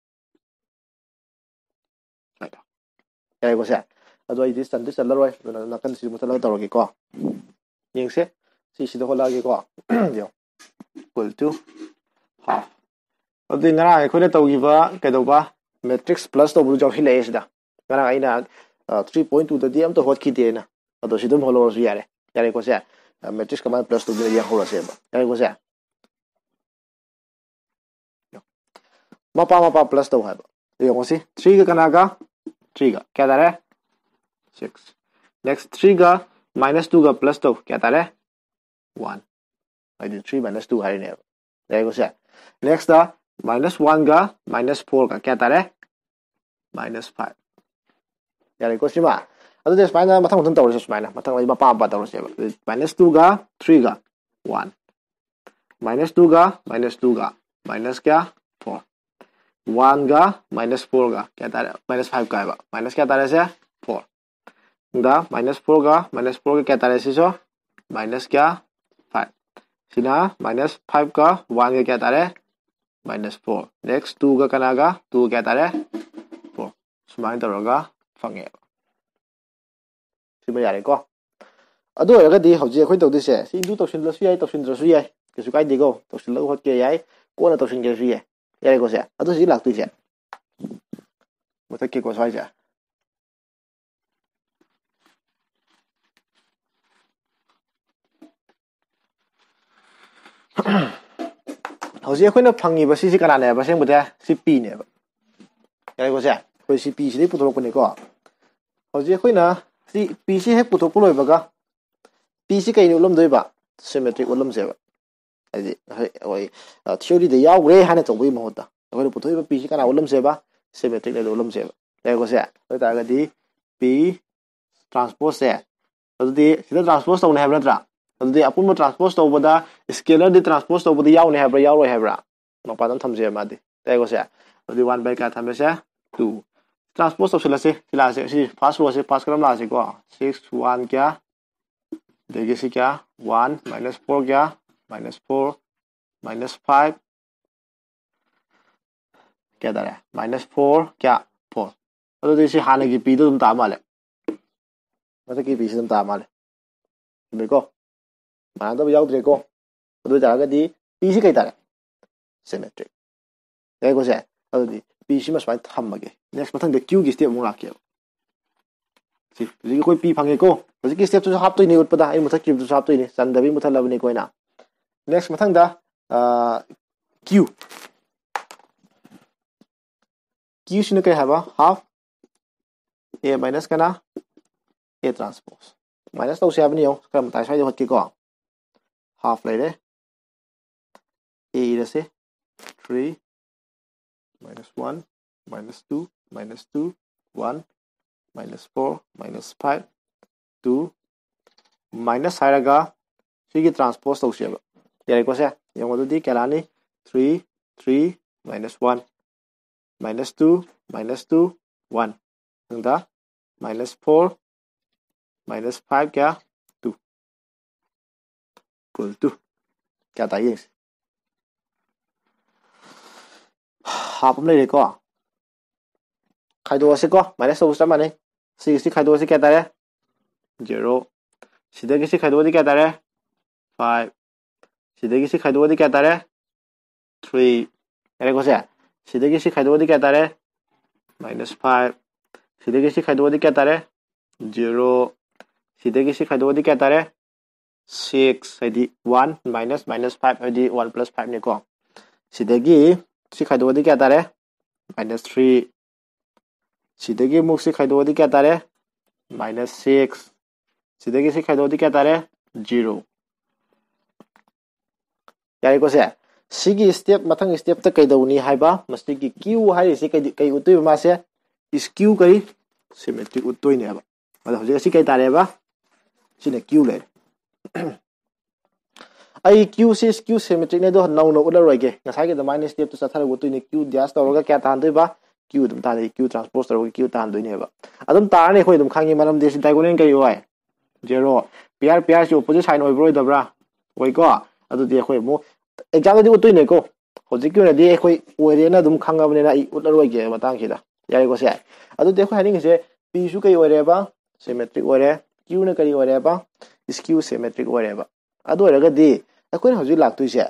ꯌꯥꯔꯦꯀꯣ ꯁꯦ? ꯑꯗꯣ ꯑꯩꯗꯤ ꯆꯟꯗꯤ ꯆꯜꯂꯔꯣꯏ, ꯑꯗꯨꯅ ꯅꯥꯀꯟꯁꯤꯗ ꯃꯨꯊꯠꯂꯒ ꯇꯧꯔꯒꯦꯀꯣ꯫ ꯌꯦꯡꯁꯦ, ꯁꯤ ꯁꯤꯗ ꯍꯣꯠꯂꯛꯑꯒꯦꯀꯣ꯫ ꯌꯦꯡꯉꯣ, equal to half. ꯑꯗꯨꯗꯤ ꯉꯔꯥꯡ ꯑꯩꯈꯣꯏꯅ ꯇꯧꯈꯤꯕ ꯀꯩꯗꯧꯕ, matrix plus ꯇꯧꯕꯗꯨ ꯌꯥꯎꯁꯤꯜꯂꯛꯑꯦ ꯁꯤꯗ꯫ ꯉꯔꯥꯡ ꯑꯩꯅ three point two ꯗꯗꯤ ꯑꯝꯇ ꯍꯣꯠꯈꯤꯗꯦꯅ, ꯑꯗꯣ ꯁꯤ ꯑꯗꯨꯝ ꯍꯣꯠꯍꯧꯔꯁꯨ ꯌꯥꯔꯦ꯫ ꯌꯥꯔꯦꯀꯣ ꯁꯦ? Matrix ꯀꯃꯥꯏꯅ plus ꯇꯧꯗꯣꯏꯅꯣ ꯌꯦꯡꯍꯧꯔꯁꯦꯕ꯫ ꯌꯥꯔꯦꯀꯣ ꯁꯦ? ꯃꯄꯥ ꯃꯄꯥ plus ꯇꯧ ꯍꯥꯏꯕ꯫ ꯌꯦꯡꯉꯣ ꯁꯤ, three ꯒ ꯀꯅꯥꯒ? Three ꯒ꯫ ꯀꯌꯥ ꯇꯥꯔꯦ? Six. Next three ꯒ minus two ꯒ plus ꯇꯧ꯫ ꯀꯌꯥ ꯇꯥꯔꯦ? One. ꯍꯥꯏꯗꯤ three minus two ꯍꯥꯏꯔꯤꯅꯦꯕ꯫ ꯌꯥꯏꯀꯣ ꯁꯦ? Next minus one ꯒ minus four ꯒ ꯀꯌꯥ ꯇꯥꯔꯦ? Minus five. ꯌꯥꯔꯦꯀꯣ ꯁꯤꯃ? ꯑꯗꯨꯗꯤ ꯁꯨꯃꯥꯏꯅ ꯃꯊꯪ ꯃꯊꯪ ꯇꯧꯔꯁꯦ, ꯁꯨꯃꯥꯏꯅ꯫ ꯃꯊꯪ ꯑꯩ ꯃꯄꯥ ꯃꯄꯥ ꯇꯧꯔꯁꯦꯕ꯫ Minus two ꯒ three ꯒ one. Minus two ꯒ minus two ꯒ minus ꯀꯌꯥ? Four. One ꯒ minus four ꯒ ꯀꯌꯥ ꯇꯥꯔꯦ? Minus five ꯀꯥꯏꯕ꯫ Minus ꯀꯌꯥ ꯇꯥꯔꯦ ꯁꯦ? Four. ꯗ minus four ꯒ minus four ꯒ ꯀꯌꯥ ꯇꯥꯔꯦ ꯁꯤꯁꯨ? Minus ꯀꯌꯥ? Five. ꯁꯤꯅ minus five ꯀ one ꯒ ꯀꯌꯥ ꯇꯥꯔꯦ? Minus four. Next two ꯒ ꯀꯅꯥꯒ? Two ꯒ ꯀꯌꯥ ꯇꯥꯔꯦ? Four. ꯁꯨꯃꯥꯏꯅ ꯇꯧꯔꯒ ꯐꯪꯉꯦꯕ꯫ ꯁꯤꯃ ꯌꯥꯔꯦꯀꯣ꯫ ꯑꯗꯨ ꯑꯣꯏꯔꯒꯗꯤ ꯍꯧꯖꯤꯛ ꯑꯩꯈꯣꯏ ꯇꯧꯗꯣꯏꯁꯦ, ꯁꯤ do ꯇꯧꯁꯤꯜꯂꯁꯨ ꯌꯥꯏ, ꯇꯧꯁꯤꯟꯗ꯭ꯔꯁꯨ ꯌꯥꯏ, ꯀꯩꯁꯨ ꯀꯥꯏꯗꯦꯀꯣ꯫ ꯇꯧꯁꯤꯜꯂꯒ ꯍꯣꯠꯀꯦ ꯌꯥꯏ, ꯀꯣꯟꯅ ꯇꯧꯁꯤꯟꯒꯦꯁꯨ ꯌꯥꯏ꯫ ꯌꯥꯔꯦꯀꯣ ꯁꯦ? ꯑꯗꯨ ꯍꯧꯖꯤꯛ ꯂꯥꯛꯇꯣꯏꯁꯦ, ꯃꯨꯊꯠꯀꯦꯀꯣ ꯁ꯭ꯋꯥꯏꯁꯦ꯫ ꯍꯧꯖꯤꯛ ꯑꯩꯈꯣꯏꯅ ꯐꯪꯉꯤꯕ ꯁꯤꯁꯤ ꯀꯅꯥꯅꯦꯕ? ꯑꯁꯦꯡꯕꯗꯤ ꯁꯤ P ꯅꯦꯕ꯫ ꯌꯥꯔꯦꯀꯣ ꯁꯦ? ꯑꯩꯈꯣꯏ ꯁꯤ P ꯁꯤꯗꯩ ꯄꯨꯊꯣꯔꯛꯄꯅꯤꯀꯣ꯫ ꯍꯧꯖꯤꯛ ꯑꯩꯈꯣꯏꯅ ꯁꯤ P ꯁꯤ ꯍꯦꯛ ꯄꯨꯊꯣꯛꯄ ꯂꯣꯏꯕꯒ, P ꯁꯤ ꯀꯩꯅ ꯎꯠꯂꯝꯗꯣꯏꯕ? Symmetric ꯎꯠꯂꯝꯁꯦꯕ꯫ ꯍꯥꯏꯗꯤ ꯉꯁꯥꯏ ꯑꯩꯈꯣꯏ theory ꯗ ꯌꯥꯎꯈ꯭ꯔꯦ ꯍꯥꯏꯅ ꯇꯧꯕꯒꯤ ꯃꯍꯨꯠꯇ ꯑꯩꯈꯣꯏꯅ ꯄꯨꯊꯣꯛꯏꯕ P ꯁꯤ ꯀꯅꯥ ꯎꯠꯂꯝꯁꯦꯕ? Symmetric ꯅ ꯎꯠꯂꯝꯁꯦꯕ꯫ ꯌꯥꯔꯦꯀꯣ ꯁꯦ? ꯑꯗꯨ ꯑꯣꯏꯇꯥꯔꯒꯗꯤ P transpose ꯁꯦ, ꯑꯗꯨꯗꯤ ꯁꯤꯗ transpose ꯇꯧꯅꯤ ꯍꯥꯏꯕ ꯅꯠꯇ꯭ꯔꯥ? ꯑꯗꯨꯗꯤ ꯑꯄꯨꯟꯕ transpose ꯇꯧꯕꯗ scalar ꯗꯤ transpose ꯇꯧꯕꯗ ꯌꯥꯎꯅꯤ ꯍꯥꯏꯕ꯭ꯔꯥ, ꯌꯥꯎꯔꯣꯏ ꯍꯥꯏꯕ꯭ꯔꯥ? ꯃꯄꯥꯟꯗ ꯑꯗꯨꯝ ꯊꯝꯖꯩꯕ ꯃꯥꯗꯤ꯫ ꯌꯥꯔꯦꯀꯣ ꯁꯦ? ꯑꯗꯨꯗꯤ one by ꯀꯌꯥ ꯊꯝꯃꯦꯁꯦ? Two. Transpose ꯇꯧꯁꯤꯜꯂꯁꯤ꯫ ꯁꯤ ꯂꯥꯛꯑꯁꯦ, ꯁꯤ first row ꯁꯦ first column ꯂꯥꯛꯑꯁꯤꯀꯣ꯫ Six, one ꯀꯌꯥ? ꯁꯤꯗꯒꯤ ꯁꯤ ꯀꯌꯥ? One minus four ꯀꯌꯥ? Minus four minus five ꯀꯌꯥ ꯇꯥꯔꯦ? Minus four ꯀꯌꯥ? Four. ꯑꯗꯨꯗꯤ ꯁꯤ ꯍꯥꯟꯅꯒꯤ ꯄꯤꯗꯣ ꯑꯗꯨꯝ ꯇꯥ ꯃꯥꯜꯂꯦ꯫ ꯃꯊꯛꯀꯤ ꯄꯤꯁꯤ ꯑꯗꯨꯝ ꯇꯥ ꯃꯥꯜꯂꯦ꯫ ꯆꯨꯝꯃꯤꯀꯣ? ꯃꯥꯟꯅꯗꯕ ꯌꯥꯎꯗ꯭ꯔꯦꯀꯣ? ꯑꯗꯨ ꯑꯣꯏꯇꯥꯔꯒꯗꯤ ꯄꯤꯁꯤ ꯀꯩ ꯇꯥꯔꯦ? Symmetric. ꯌꯥꯏꯀꯣ ꯁꯦ? ꯑꯗꯨꯗꯤ ꯄꯤꯁꯤꯃ ꯁꯨꯃꯥꯏꯅ ꯊꯝꯃꯒꯦ꯫ Next ꯃꯊꯪꯗ ꯀ꯭ꯌꯨꯒꯤ step ꯑꯃꯨꯛ ꯂꯥꯛꯀꯦꯕ꯫ ꯁꯤ ꯍꯧꯖꯤꯛ ꯑꯩꯈꯣꯏ ꯄꯤ ꯐꯪꯉꯦꯀꯣ꯫ ꯍꯧꯖꯤꯛꯀꯤ stepꯇꯨꯁꯨ ꯍꯥꯞꯇꯣꯏꯅꯦ ꯎꯠꯄꯗ꯫ ꯑꯩ ꯃꯨꯊꯠꯈꯤꯕꯗꯨꯁꯨ ꯍꯥꯞꯇꯣꯏꯅꯦ꯫ ꯆꯟꯗꯕꯤ ꯃꯨꯊꯠꯂꯕꯅꯤꯀꯣ ꯑꯩꯅ꯫ Next ꯃꯊꯪꯗ, ꯑ, ꯀ꯭ꯌꯨ꯫ ꯀ꯭ꯌꯨꯁꯤꯅ ꯀꯩ ꯍꯥꯏꯕ? Half A minus ꯀꯅꯥ? A transpose. Minus ꯇꯧꯁꯦ ꯍꯥꯏꯕꯅꯤ ꯌꯦꯡꯉꯣ꯫ ꯈꯔ ꯃꯇꯥꯏ ꯁ꯭ꯋꯥꯏꯗ ꯍꯣꯠꯀꯦꯀꯣ꯫ Half ꯂꯩꯔꯦ꯫ A ꯏꯔꯁꯦ꯫ Three minus one minus two minus two, one minus four minus five, two, minus ꯍꯥꯏꯔꯒ ꯁꯤꯒꯤ transpose ꯇꯧꯁꯦꯕ꯫ ꯌꯥꯔꯦꯀꯣ ꯁꯦ? ꯌꯦꯡꯉꯣ ꯑꯗꯨꯗꯤ ꯀꯌꯥ ꯂꯥꯛꯑꯅꯤ? Three, three minus one minus two minus two, one. ꯃꯊꯪꯗ minus four minus five ꯀꯌꯥ? Two. Equal to ꯀꯌꯥ ꯇꯥꯏ ꯌꯦꯡꯁꯤ꯫ Half ꯑꯃ ꯂꯩꯔꯦꯀꯣ꯫ ꯈꯥꯏꯗꯣꯛꯑꯁꯤꯀꯣ, minus ꯇꯧꯕꯁꯨ ꯆꯞ ꯃꯥꯟꯅꯩ꯫ ꯁꯤꯒꯤ ꯁꯤ ꯈꯥꯏꯗꯣꯛꯑꯁꯤ ꯀꯌꯥ ꯇꯥꯔꯦ? Zero. ꯁꯤꯗꯒꯤ ꯁꯤ ꯈꯥꯏꯗꯣꯛꯑꯗꯤ ꯀꯌꯥ ꯇꯥꯔꯦ? Five. ꯁꯤꯗꯒꯤ ꯁꯤ ꯈꯥꯏꯗꯣꯛꯑꯗꯤ ꯀꯌꯥ ꯇꯥꯔꯦ? Three. ꯌꯥꯔꯦꯀꯣ ꯁꯦ? ꯁꯤꯗꯒꯤ ꯁꯤ ꯈꯥꯏꯗꯣꯛꯑꯗꯤ ꯀꯌꯥ ꯇꯥꯔꯦ? Minus five. ꯁꯤꯗꯒꯤ ꯁꯤ ꯈꯥꯏꯗꯣꯛꯑꯗꯤ ꯀꯌꯥ ꯇꯥꯔꯦ? Zero. ꯁꯤꯗꯒꯤ ꯁꯤ ꯈꯥꯏꯗꯣꯛꯑꯗꯤ ꯀꯌꯥ ꯇꯥꯔꯦ? Six, ꯍꯥꯏꯗꯤ one minus minus five ꯍꯥꯏꯗꯤ one plus five ꯅꯤꯀꯣ꯫ ꯁꯤꯗꯒꯤ ꯁꯤ ꯈꯥꯏꯗꯣꯛꯑꯗꯤ ꯀꯌꯥ ꯇꯥꯔꯦ? Minus three. ꯁꯤꯗꯒꯤ ꯑꯃꯨꯛ ꯁꯤ ꯈꯥꯏꯗꯣꯛꯑꯗꯤ ꯀꯌꯥ ꯇꯥꯔꯦ? Minus six. ꯁꯤꯗꯒꯤ ꯁꯤ ꯈꯥꯏꯗꯣꯛꯑꯗꯤ ꯀꯌꯥ ꯇꯥꯔꯦ? Zero. ꯌꯥꯔꯦꯀꯣ ꯁꯦ? ꯁꯤꯒꯤ step, ꯃꯊꯪ stepꯇ ꯀꯩꯗꯧꯅꯤ ꯍꯥꯏꯕ? ꯃꯁꯤꯒꯤ Q ꯍꯥꯏꯔꯤꯁꯤ ꯀꯩ, ꯀꯩ ꯎꯠꯇꯣꯏꯕ ꯃꯥꯁꯦ? Skew ꯀꯔꯤ? Symmetric ꯎꯠꯇꯣꯏꯅꯦꯕ꯫ ꯑꯗꯣ ꯍꯧꯖꯤꯛ ꯑꯁꯤ ꯀꯩ ꯇꯥꯔꯦꯕ? ꯁꯤꯅ Q ꯂꯩꯔꯦ꯫ ꯑꯩ Q ꯁꯤ skew symmetricꯅꯦ, ꯑꯗꯣ ꯅꯧꯅ ꯎꯠꯂꯔꯣꯏꯒꯦ꯫ ꯉꯁꯥꯏꯒꯤ ꯑꯗꯨꯃꯥꯏꯅ stepꯇꯨ ꯆꯠꯊꯔꯒ ꯎꯠꯇꯣꯏꯅꯦ꯫ Q dash ꯇꯧꯔꯒ ꯀꯌꯥ ꯇꯥꯍꯟꯗꯣꯏꯕ? Q ꯑꯗꯨꯝ ꯇꯥꯔꯦ, Q transpose ꯇꯧꯔꯒ Q ꯇꯥꯍꯟꯗꯣꯏꯅꯦꯕ꯫ ꯑꯗꯨꯝ ꯇꯥꯔꯅꯤ, ꯑꯩꯈꯣꯏ ꯑꯗꯨꯝ ꯈꯪꯉꯤ, ꯃꯔꯝꯗꯤ ꯁꯤ diagonal ꯀꯔꯤ ꯑꯣꯏ? Zero꯫ ꯄꯤꯌꯔ ꯄꯤꯌꯔꯁꯤ ꯑꯣꯄꯣꯖꯤꯠ ꯁꯥꯏꯟ ꯑꯣꯏꯕ꯭ꯔꯥ ꯑꯣꯏꯗꯕ꯭ꯔꯥ? ꯑꯣꯏꯀꯣ꯫ ꯑꯗꯨꯗꯤ ꯑꯩꯈꯣꯏ ꯑꯃꯨꯛ ꯑꯦꯛꯖꯥꯝꯗꯗꯤ ꯎꯠꯇꯣꯏꯅꯦꯀꯣ꯫ ꯍꯧꯖꯤꯛꯀꯤ ꯑꯣꯏꯅꯗꯤ ꯑꯩꯈꯣꯏ ꯑꯣꯏꯔꯦꯅ ꯑꯗꯨꯝ ꯈꯪꯉꯕꯅꯤꯅ ꯑꯩ ꯎꯠꯂꯔꯣꯏꯒꯦ ꯃꯇꯥꯡꯁꯤꯗ꯫ ꯌꯥꯔꯦꯀꯣ ꯁꯦ? ꯑꯗꯨꯗꯤ ꯑꯩꯈꯣꯏ ꯍꯥꯏꯅꯤꯡꯉꯤꯁꯦ, ꯄꯤꯁꯨ ꯀꯩ ꯑꯣꯏꯔꯦꯕ? ꯁꯤꯃꯦꯇ꯭ꯔꯤꯛ ꯑꯣꯏꯔꯦ꯫ ꯀ꯭ꯌꯨꯅ ꯀꯔꯤ ꯑꯣꯏꯔꯦꯕ? ꯁ꯭ꯀ꯭ꯌꯨ ꯁꯤꯃꯦꯇ꯭ꯔꯤꯛ ꯑꯣꯏꯔꯦꯕ꯫ ꯑꯗꯨ ꯑꯣꯏꯔꯒꯗꯤ ꯑꯩꯈꯣꯏꯅ ꯍꯧꯖꯤꯛ ꯂꯥꯛꯇꯣꯏꯁꯦ,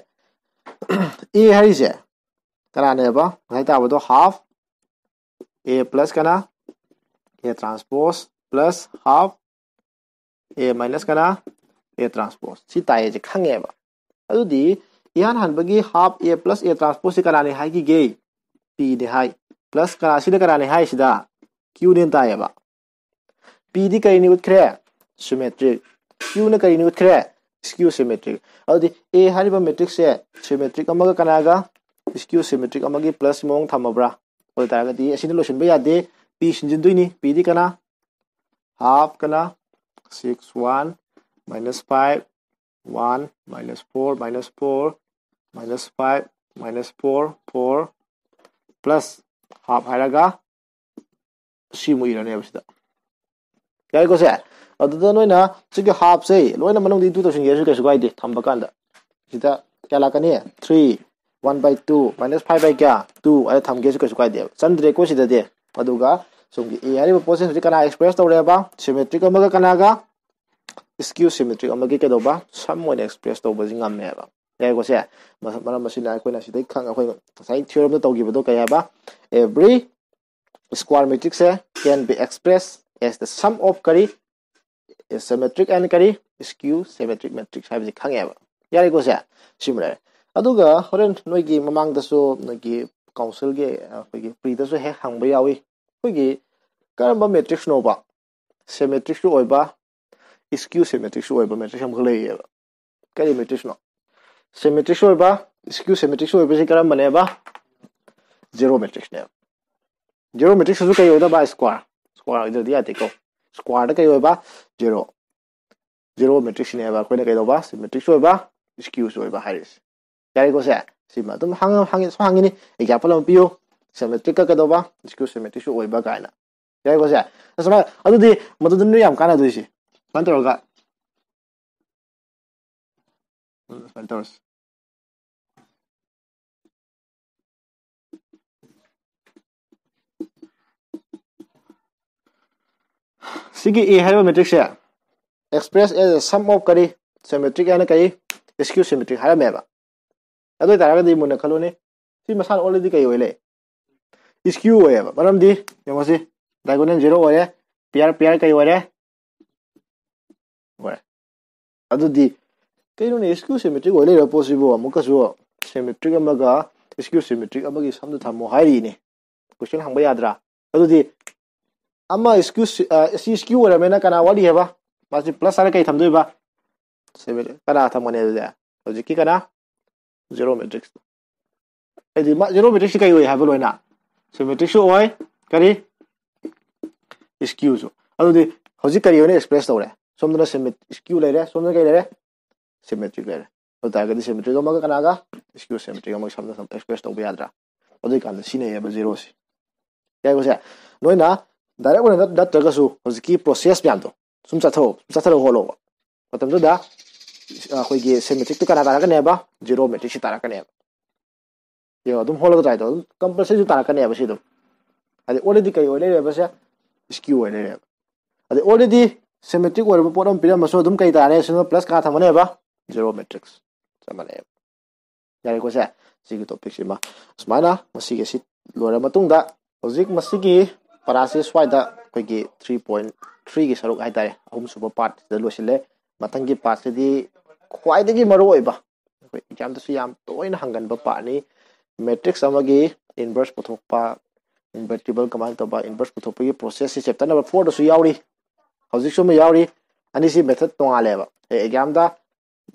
ꯑꯦ ꯍꯥꯏꯔꯤꯁꯦ ꯀꯅꯥꯅꯦꯕ? ꯉꯁꯥꯏ ꯇꯥꯕꯗꯣ ꯍꯥꯐ ꯑꯦ ꯄ꯭ꯂꯁ ꯀꯅꯥ? ꯑꯦ ꯇ꯭ꯔꯥꯟꯁꯄꯣꯁ ꯄ꯭ꯂꯁ ꯍꯥꯐ ꯑꯦ ꯃꯥꯏꯅꯁ ꯀꯅꯥ? ꯑꯦ ꯇ꯭ꯔꯥꯟꯁꯄꯣꯁ꯫ ꯁꯤ ꯇꯥꯏꯌꯦꯁꯦ ꯈꯪꯉꯦꯕ꯫ ꯑꯗꯨꯗꯤ ꯏꯍꯥꯟ ꯍꯥꯟꯕꯒꯤ ꯍꯥꯐ ꯑꯦ ꯄ꯭ꯂꯁ ꯑꯦ ꯇ꯭ꯔꯥꯟꯁꯄꯣꯁꯁꯤ ꯀꯅꯥꯅꯤ ꯍꯥꯏꯈꯤꯒꯦ? ꯄꯤꯅꯤ ꯍꯥꯏ꯫ ꯄ꯭ꯂꯁ ꯀꯅꯥ, ꯁꯤꯅ ꯀꯅꯥꯅꯤ ꯍꯥꯏꯁꯤꯗ? ꯀ꯭ꯌꯨꯅꯦꯅ ꯇꯥꯏꯌꯦꯕ꯫ ꯄꯤꯗꯤ ꯀꯔꯤꯅꯤ ꯎꯠꯈ꯭ꯔꯦ? ꯁꯤꯃꯦꯇ꯭ꯔꯤꯛ꯫ ꯀ꯭ꯌꯨꯅ ꯀꯔꯤꯅꯤ ꯎꯠꯈ꯭ꯔꯦ? ꯁ꯭ꯀ꯭ꯌꯨ ꯁꯤꯃꯦꯇ꯭ꯔꯤꯛ꯫ ꯑꯗꯨꯗꯤ ꯑꯦ ꯍꯥꯏꯔꯤꯕ ꯃꯦꯇ꯭ꯔꯤꯛꯁꯦ ꯁꯤꯃꯦꯇ꯭ꯔꯤꯛ ꯑꯃꯒ ꯀꯅꯥꯒ? ꯁ꯭ꯀ꯭ꯌꯨ ꯁꯤꯃꯦꯇ꯭ꯔꯤꯛ ꯑꯃꯒꯤ ꯄ꯭ꯂꯁ ꯃꯑꯣꯡ ꯊꯝꯃꯕ꯭ꯔꯥ? ꯑꯗꯨ ꯑꯣꯏꯇꯥꯔꯒꯗꯤ ꯑꯁꯤꯅ ꯂꯣꯏꯁꯤꯟꯕ ꯌꯥꯗꯦ, ꯄꯤ ꯁꯤꯟꯖꯤꯟꯗꯣꯏꯅꯤ꯫ ꯄꯤꯗꯤ ꯀꯅꯥ? ꯍꯥꯐ ꯀꯅꯥ? Six one minus five one minus four minus four minus five minus four four plus half ꯍꯥꯏꯔꯒ ꯁꯤꯃꯨꯛ ꯏꯔꯅꯦꯕ ꯁꯤꯗ꯫ ꯌꯥꯏꯀꯣ ꯁꯦ? ꯑꯗꯨꯗ ꯅꯣꯏꯅ ꯁꯤꯒꯤ ꯍꯥꯐꯁꯦ ꯂꯣꯏꯅ ꯃꯅꯨꯡꯗ ꯏꯟꯇꯨ ꯇꯧꯁꯤꯟꯒꯦꯁꯨ ꯀꯩꯁꯨ ꯀꯥꯏꯗꯦ, ꯊꯝꯕ ꯀꯥꯟꯗ꯫ ꯁꯤꯗ ꯀꯌꯥ ꯂꯥꯛꯀꯅꯤ? Three, one by two minus five by ꯀꯌꯥ? ꯇꯨ ꯑꯗ ꯊꯝꯒꯦꯁꯨ ꯀꯩꯁꯨ ꯀꯥꯏꯗꯦꯕ꯫ ꯆꯟꯗ꯭ꯔꯦꯀꯣ ꯁꯤꯗꯗꯤ꯫ ꯑꯗꯨꯒ ꯁꯣꯝꯒꯤ ꯑꯦ ꯍꯥꯏꯔꯤꯕ ꯄꯣꯠꯁꯦ ꯍꯧꯖꯤꯛ ꯀꯅꯥ ꯑꯦꯛꯁꯄ꯭ꯔꯦꯁ ꯇꯧꯔꯦꯕ? ꯁꯤꯃꯦꯇ꯭ꯔꯤꯛ ꯑꯃꯒ ꯀꯅꯥꯒ? ꯁ꯭ꯀ꯭ꯌꯨ ꯁꯤꯃꯦꯇ꯭ꯔꯤꯛ ꯑꯃꯒꯤ ꯀꯩꯗꯧꯕ? ꯁꯝ ꯑꯣꯏꯅ ꯑꯦꯛꯁꯄ꯭ꯔꯦꯁ ꯇꯧꯕꯁꯤ ꯉꯝꯃꯦꯕ꯫ ꯌꯥꯏꯀꯣ ꯁꯦ? ꯃ-, ꯃꯔꯝ ꯑꯁꯤꯅ ꯑꯩꯈꯣꯏꯅ ꯁꯤꯗꯩ ꯈꯪ-, ꯑꯩꯈꯣꯏ ꯉꯁꯥꯏ ꯊꯤꯑꯣꯔꯝꯗ ꯇꯧꯈꯤꯕꯗꯣ ꯀꯩ ꯍꯥꯏꯕ? Every square matrix say can be expressed as the sum of ꯀꯔꯤ? Symmetric and ꯀꯔꯤ? Skew symmetric matrix ꯍꯥꯏꯕꯁꯤ ꯈꯪꯉꯦꯕ꯫ ꯌꯥꯔꯦꯀꯣ ꯁꯦ? ꯁꯤꯃ ꯂꯩꯔꯦ꯫ ꯑꯗꯨꯒ ꯍꯣꯔꯦꯟ ꯅꯣꯏꯒꯤ ꯃꯃꯥꯡꯗꯁꯨ ꯅꯣꯏꯒꯤ ꯀꯥꯎꯟꯁꯤꯜꯒꯤ ꯑꯩꯈꯣꯏꯒꯤ ꯄ꯭ꯔꯤꯗꯁꯨ ꯍꯦꯛ ꯍꯪꯕ ꯌꯥꯎꯏ꯫ ꯑꯩꯈꯣꯏꯒꯤ ꯀꯔꯝꯕ ꯃꯦꯇ꯭ꯔꯤꯛꯁꯅꯣꯕ ꯁꯤꯃꯦꯇ꯭ꯔꯤꯛꯁꯨ ꯑꯣꯏꯕ, ꯁ꯭ꯀ꯭ꯌꯨ ꯁꯤꯃꯦꯇ꯭ꯔꯤꯛꯁꯨ ꯑꯣꯏꯕ ꯃꯦꯇ꯭ꯔꯤꯛꯁ ꯑꯃꯈꯛ ꯂꯩꯌꯦꯕ? ꯀꯔꯤ ꯃꯦꯇ꯭ꯔꯤꯛꯁꯅꯣ? ꯁꯤꯃꯦꯇ꯭ꯔꯤꯛꯁꯨ ꯑꯣꯏꯕ, ꯁ꯭ꯀ꯭ꯌꯨ ꯁꯤꯃꯦꯇ꯭ꯔꯤꯛꯁꯨ ꯑꯣꯏꯕꯁꯤ ꯀꯔꯝꯕꯅꯦꯕ? ꯖꯦꯔꯣ ꯃꯦꯇ꯭ꯔꯤꯛꯁꯅꯦꯕ꯫ ꯖꯦꯔꯣ ꯃꯦꯇ꯭ꯔꯤꯛꯁꯤꯁꯨ ꯀꯩ ꯑꯣꯏꯗꯕ? ꯁ꯭ꯀ꯭ꯋꯥꯔ꯫ ꯁ꯭ꯀ꯭ꯋꯥꯔ ꯑꯣꯏꯗ꯭ꯔꯗꯤ ꯌꯥꯗꯦꯀꯣ꯫ ꯁ꯭ꯀ꯭ꯋꯥꯔꯗ ꯀꯩ ꯑꯣꯏꯕ? ꯖꯦꯔꯣ꯫ ꯖꯦꯔꯣ ꯃꯦꯇ꯭ꯔꯤꯛꯁꯤꯅꯦꯕ ꯑꯩꯈꯣꯏꯅ ꯀꯩꯗꯧꯕ? ꯁꯤꯃꯦꯇ꯭ꯔꯤꯛꯁꯨ ꯑꯣꯏꯕ, ꯁ꯭ꯀ꯭ꯌꯨꯁꯨ ꯑꯣꯏꯕ ꯍꯥꯏꯔꯤꯁꯦ꯫ ꯌꯥꯔꯦꯀꯣ ꯁꯦ? ꯁꯤꯃ ꯑꯗꯨꯝ ꯍꯪ-, ꯍꯪꯉꯤ-, ꯁꯨꯝ ꯍꯪꯉꯤꯅꯤ, ꯑꯦꯛꯖꯥꯝꯄꯜ ꯑꯃ ꯄꯤꯌꯨ, ꯁꯤꯃꯦꯇ꯭ꯔꯤꯛꯀ ꯀꯩꯗꯧꯕ? ꯁ꯭ꯀ꯭ꯌꯨ ꯁꯤꯃꯦꯇ꯭ꯔꯤꯛꯁꯨ ꯑꯣꯏꯕ ꯀꯥꯏꯅ꯫ ꯌꯥꯔꯦꯀꯣ ꯁꯦ? ꯑꯁꯨꯃꯥꯏꯅ, ꯑꯗꯨꯗꯤ ꯃꯗꯨꯗ ꯅꯣꯏ ꯌꯥꯝ ꯀꯥꯟꯅꯗꯣꯏꯁꯦ꯫ ꯁꯨꯃꯥꯏꯅ ꯇꯧꯔꯒ ꯁꯨꯃꯥꯏꯅ ꯇꯧꯔꯁꯤ꯫ ꯁꯤꯒꯤ A ꯍꯥꯏꯔꯤꯕ matrix say express as a sum of ꯀꯔꯤ, symmetric ꯍꯥꯏꯅ ꯀꯔꯤ, skew symmetric ꯍꯥꯏꯔꯝꯃꯦꯕ꯫ ꯑꯗꯨ ꯑꯣꯏꯇꯥꯔꯒꯗꯤ ꯃꯨꯟꯅ ꯈꯜꯂꯨꯅꯦ, ꯁꯤ ꯃꯁꯥꯅ already ꯀꯩ ꯑꯣꯏ ꯂꯩ? Skew ꯑꯣꯏꯌꯦꯕ꯫ ꯃꯔꯝꯗꯤ ꯌꯦꯡꯉꯣꯁꯤ, diagonal zero ꯑꯣꯏꯔꯦ, pair pair ꯀꯩ ꯑꯣꯏꯔꯦ? ꯑꯣꯏꯔꯦ꯫ ꯑꯗꯨꯗꯤ ꯀꯩꯅꯣꯅꯦ, skew symmetric ꯑꯣꯏ ꯂꯩꯔꯕ ꯄꯣꯠꯁꯤꯕꯨ ꯑꯃꯨꯛꯀꯁꯨ symmetric ꯑꯃꯒ skew symmetric ꯑꯃꯒꯤ sum ꯗ ꯊꯝꯃꯣ ꯍꯥꯏꯔꯤꯅꯦ? Question ꯍꯪꯕ ꯌꯥꯗ꯭ꯔꯥ? ꯑꯗꯨꯗꯤ ꯑꯃ skew, ꯑ, ꯁꯤ skew ꯑꯣꯏꯔꯝꯃꯦꯅ ꯀꯅꯥ ꯋꯥꯠꯂꯤ ꯍꯥꯏꯕ? ꯃꯥꯁꯤ plus ꯍꯥꯏꯔ ꯀꯩ ꯊꯝꯗꯣꯏꯕ? Symmet-, ꯀꯅꯥ ꯊꯝꯒꯅꯤ ꯑꯗꯨꯗꯤ? ꯍꯧꯖꯤꯛꯀꯤ ꯀꯅꯥ? Zero matrix꯫ ꯍꯥꯏꯗꯤ ꯃꯥ zero matrix ꯁꯤ ꯀꯩ ꯑꯣꯏ ꯍꯥꯏꯕ ꯂꯣꯏꯅ? Symmetric ꯁꯨ ꯑꯣꯏ, ꯀꯔꯤ? Skew ꯁꯨ꯫ ꯑꯗꯨꯗꯤ ꯍꯧꯖꯤꯛ ꯀꯔꯤ ꯑꯣꯏꯅ express ꯇꯧꯔꯦ? ꯁꯣꯝꯗꯅ symmet-, skew ꯂꯩꯔꯦ, ꯁꯣꯝꯗꯅ ꯀꯩ ꯂꯩꯔꯦ? Symmetric ꯂꯩꯔꯦ꯫ ꯑꯗꯨ ꯇꯥꯔꯒꯗꯤ symmetric ꯑꯃꯒ ꯀꯅꯥꯒ? Skew symmetric ꯑꯃꯒ ꯁꯝꯅ ꯁꯝ express ꯇꯧꯕ ꯌꯥꯗ꯭ꯔꯥ? ꯑꯗꯨꯏ ꯀꯥꯟꯗ ꯁꯤꯖꯤꯟꯅꯩꯌꯦꯕ zero ꯁꯤ꯫ ꯌꯥꯏꯀꯣ ꯁꯦ? ꯅꯣꯏꯅ direct ꯑꯣꯏꯅ ꯅꯠ-, ꯅꯠꯇ꯭ꯔꯒꯁꯨ ꯍꯧꯖꯤꯛꯀꯤ process ꯃꯌꯥꯝꯗꯣ ꯁꯨꯝ ꯆꯠꯊꯧ-, ꯆꯠꯊꯔꯒ ꯍꯣꯠꯂꯣꯕ꯫ ꯃꯇꯝꯗꯨꯗ ꯑꯩꯈꯣꯏꯒꯤ symmetric ꯇꯨ ꯀꯅꯥ ꯇꯥꯔꯛꯀꯅꯦꯕ? Zero matrix ꯁꯤ ꯇꯥꯔꯛꯀꯅꯦꯕ꯫ ꯌꯦꯡꯉꯣ, ꯑꯗꯨꯝ ꯍꯣꯠꯂꯒ try ꯇꯧ꯫ ꯑꯗꯨꯝ compulsory ꯁꯨ ꯇꯥꯔꯛꯀꯅꯦꯕ ꯁꯤ ꯑꯗꯨꯝ꯫ ꯍꯥꯏꯗꯤ already ꯀꯩ ꯑꯣꯏ ꯂꯩꯔꯦꯕ ꯁꯦ? Skew ꯑꯣꯏ ꯂꯩꯔꯦꯕ꯫ ꯑꯗꯩ already symmetric ꯑꯣꯏꯔꯕ ꯄꯣꯠ ꯑꯃ ꯄꯤꯔꯝꯃꯁꯨ ꯑꯗꯨꯝ ꯀꯩ ꯇꯥꯔꯦ? ꯁꯤꯅ plus ꯀꯅꯥ ꯊꯝꯒꯅꯦꯕ? Zero matrix꯫ ꯆꯞ ꯃꯥꯟꯅꯩꯕ꯫ ꯌꯥꯔꯦꯀꯣ ꯁꯦ? ꯁꯤꯒꯤ topic ꯁꯤꯃ꯫ ꯁꯨꯃꯥꯏꯅ ꯃꯁꯤꯒꯤ ꯁꯤ ꯂꯣꯏꯔ ꯃꯇꯨꯡꯗ ꯍꯧꯖꯤꯛ ꯃꯁꯤꯒꯤ ꯄꯔꯥꯁꯤ ꯁ꯭ꯋꯥꯏꯗ ꯑꯩꯈꯣꯏꯒꯤ three point three ꯒꯤ ꯁꯔꯨꯛ ꯍꯥꯏꯇꯥꯔꯦ, ꯑꯍꯨꯝꯁꯨꯕ part ꯁꯤꯗ ꯂꯣꯏꯁꯤꯜꯂꯦ꯫ ꯃꯊꯪꯒꯤ part ꯁꯤꯗꯤ ꯈ꯭ꯋꯥꯏꯗꯒꯤ ꯃꯔꯨꯑꯣꯏꯕ, ꯑꯩꯈꯣꯏ exam ꯗꯁꯨ ꯌꯥꯝ ꯇꯣꯏꯅ ꯍꯪꯒꯟꯕ part ꯅꯤ꯫ Matrix ꯑꯃꯒꯤ inverse ꯄꯨꯊꯣꯛꯄ, invertible ꯀꯃꯥꯏꯅ ꯇꯧꯕ, inverse ꯄꯨꯊꯣꯛꯄꯒꯤ process ꯁꯤ chapter number four ꯗꯁꯨ ꯌꯥꯎꯔꯤ, ꯍꯧꯖꯤꯛꯁꯨ ꯑꯃ ꯌꯥꯎꯔꯤ꯫ ꯑꯅꯤꯁꯤ method ꯇꯣꯉꯥꯜꯂꯦꯕ꯫ ꯑꯦ, exam ꯗ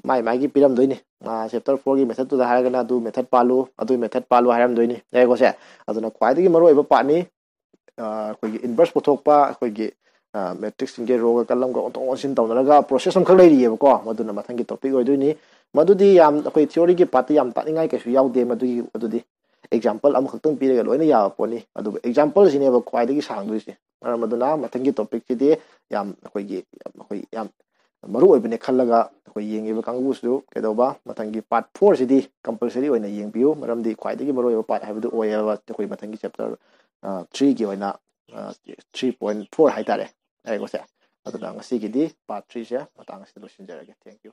ꯃꯥꯏ ꯃꯥꯏꯒꯤ ꯄꯤꯔꯝꯗꯣꯏꯅꯤ꯫ ꯑꯥ, chapter four ꯒꯤ method ꯇꯨꯗ ꯍꯥꯏꯔꯒꯅ ꯑꯗꯨ method ꯄꯥꯜꯂꯨ, ꯑꯗꯨ method ꯄꯥꯜꯂꯨ ꯍꯥꯏꯔꯝꯗꯣꯏꯅꯤ꯫ ꯌꯥꯏꯀꯣ ꯁꯦ? ꯑꯗꯨꯅ ꯈ꯭ꯋꯥꯏꯗꯒꯤ ꯃꯔꯨꯑꯣꯏꯕ part ꯅꯤ꯫ ꯑꯥ, ꯑꯩꯈꯣꯏꯒꯤ inverse ꯄꯨꯊꯣꯛꯄ, ꯑꯩꯈꯣꯏꯒꯤ, ꯑꯥ, matrix ꯁꯤꯡꯁꯦ row ꯒ column ꯒ ꯑꯣꯟꯊꯣꯛ ꯑꯣꯟꯁꯤꯟ ꯇꯧꯅꯔꯒ process ꯑꯃꯈꯛ ꯂꯩꯔꯤꯑꯕꯀꯣ꯫ ꯃꯗꯨꯅ ꯃꯊꯪꯒꯤ topic ꯑꯣꯏꯗꯣꯏꯅꯤ꯫ ꯃꯗꯨꯗꯤ ꯌꯥꯝ ꯑꯩꯈꯣꯏ theory ꯒꯤ part ꯇ ꯌꯥꯝ ꯇꯥꯛꯅꯤꯡꯉꯥꯏ ꯀꯩꯁꯨ ꯌꯥꯎꯗꯦ꯫ ꯃꯗꯨꯒꯤ, ꯑꯗꯨꯗꯤ example ꯑꯃꯈꯛꯇꯪ ꯄꯤꯔꯒ ꯂꯣꯏꯅ ꯌꯥꯕ ꯄꯣꯠꯅꯤ꯫ ꯑꯗꯨꯕꯨ example ꯁꯤꯅꯦꯕ ꯈ꯭ꯋꯥꯏꯗꯒꯤ ꯁꯥꯡꯗꯣꯏꯁꯦ꯫ ꯃꯔꯝ ꯑꯗꯨꯅ ꯃꯊꯪꯒꯤ topic ꯁꯤꯗꯤ ꯌꯥꯝ ꯑꯩꯈꯣꯏꯒꯤ, ꯌꯥꯝ, ꯑꯩꯈꯣꯏ ꯌꯥꯝ ꯃꯔꯨ ꯑꯣꯏꯕꯅꯦ ꯈꯜꯂꯒ ꯑꯩꯈꯣꯏ ꯌꯦꯡꯉꯤꯕ ꯀꯥꯡꯕꯨꯁꯨ ꯀꯩꯗꯧꯕ, ꯃꯊꯪꯒꯤ part four ꯁꯤꯗꯤ compulsory ꯑꯣꯏꯅ ꯌꯦꯡꯕꯤꯌꯨ, ꯃꯔꯝꯗꯤ ꯈ꯭ꯋꯥꯏꯗꯒꯤ ꯃꯔꯨꯑꯣꯏꯕ part ꯍꯥꯏꯕꯗꯨ ꯑꯣꯏꯌꯦꯕ ꯑꯩꯈꯣꯏ ꯃꯊꯪꯒꯤ chapter three ꯒꯤ ꯑꯣꯏꯅ, three point four ꯍꯥꯏꯇꯥꯔꯦ, ꯍꯥꯏꯀꯣꯁꯦ꯫ ꯑꯗꯨꯅ ꯉꯁꯤꯒꯤꯗꯤ part three ꯁꯦ ꯃꯇꯥꯡ ꯑꯁꯤꯗ ꯂꯣꯏꯁꯤꯟꯖꯔꯒꯦ꯫ Thank you꯫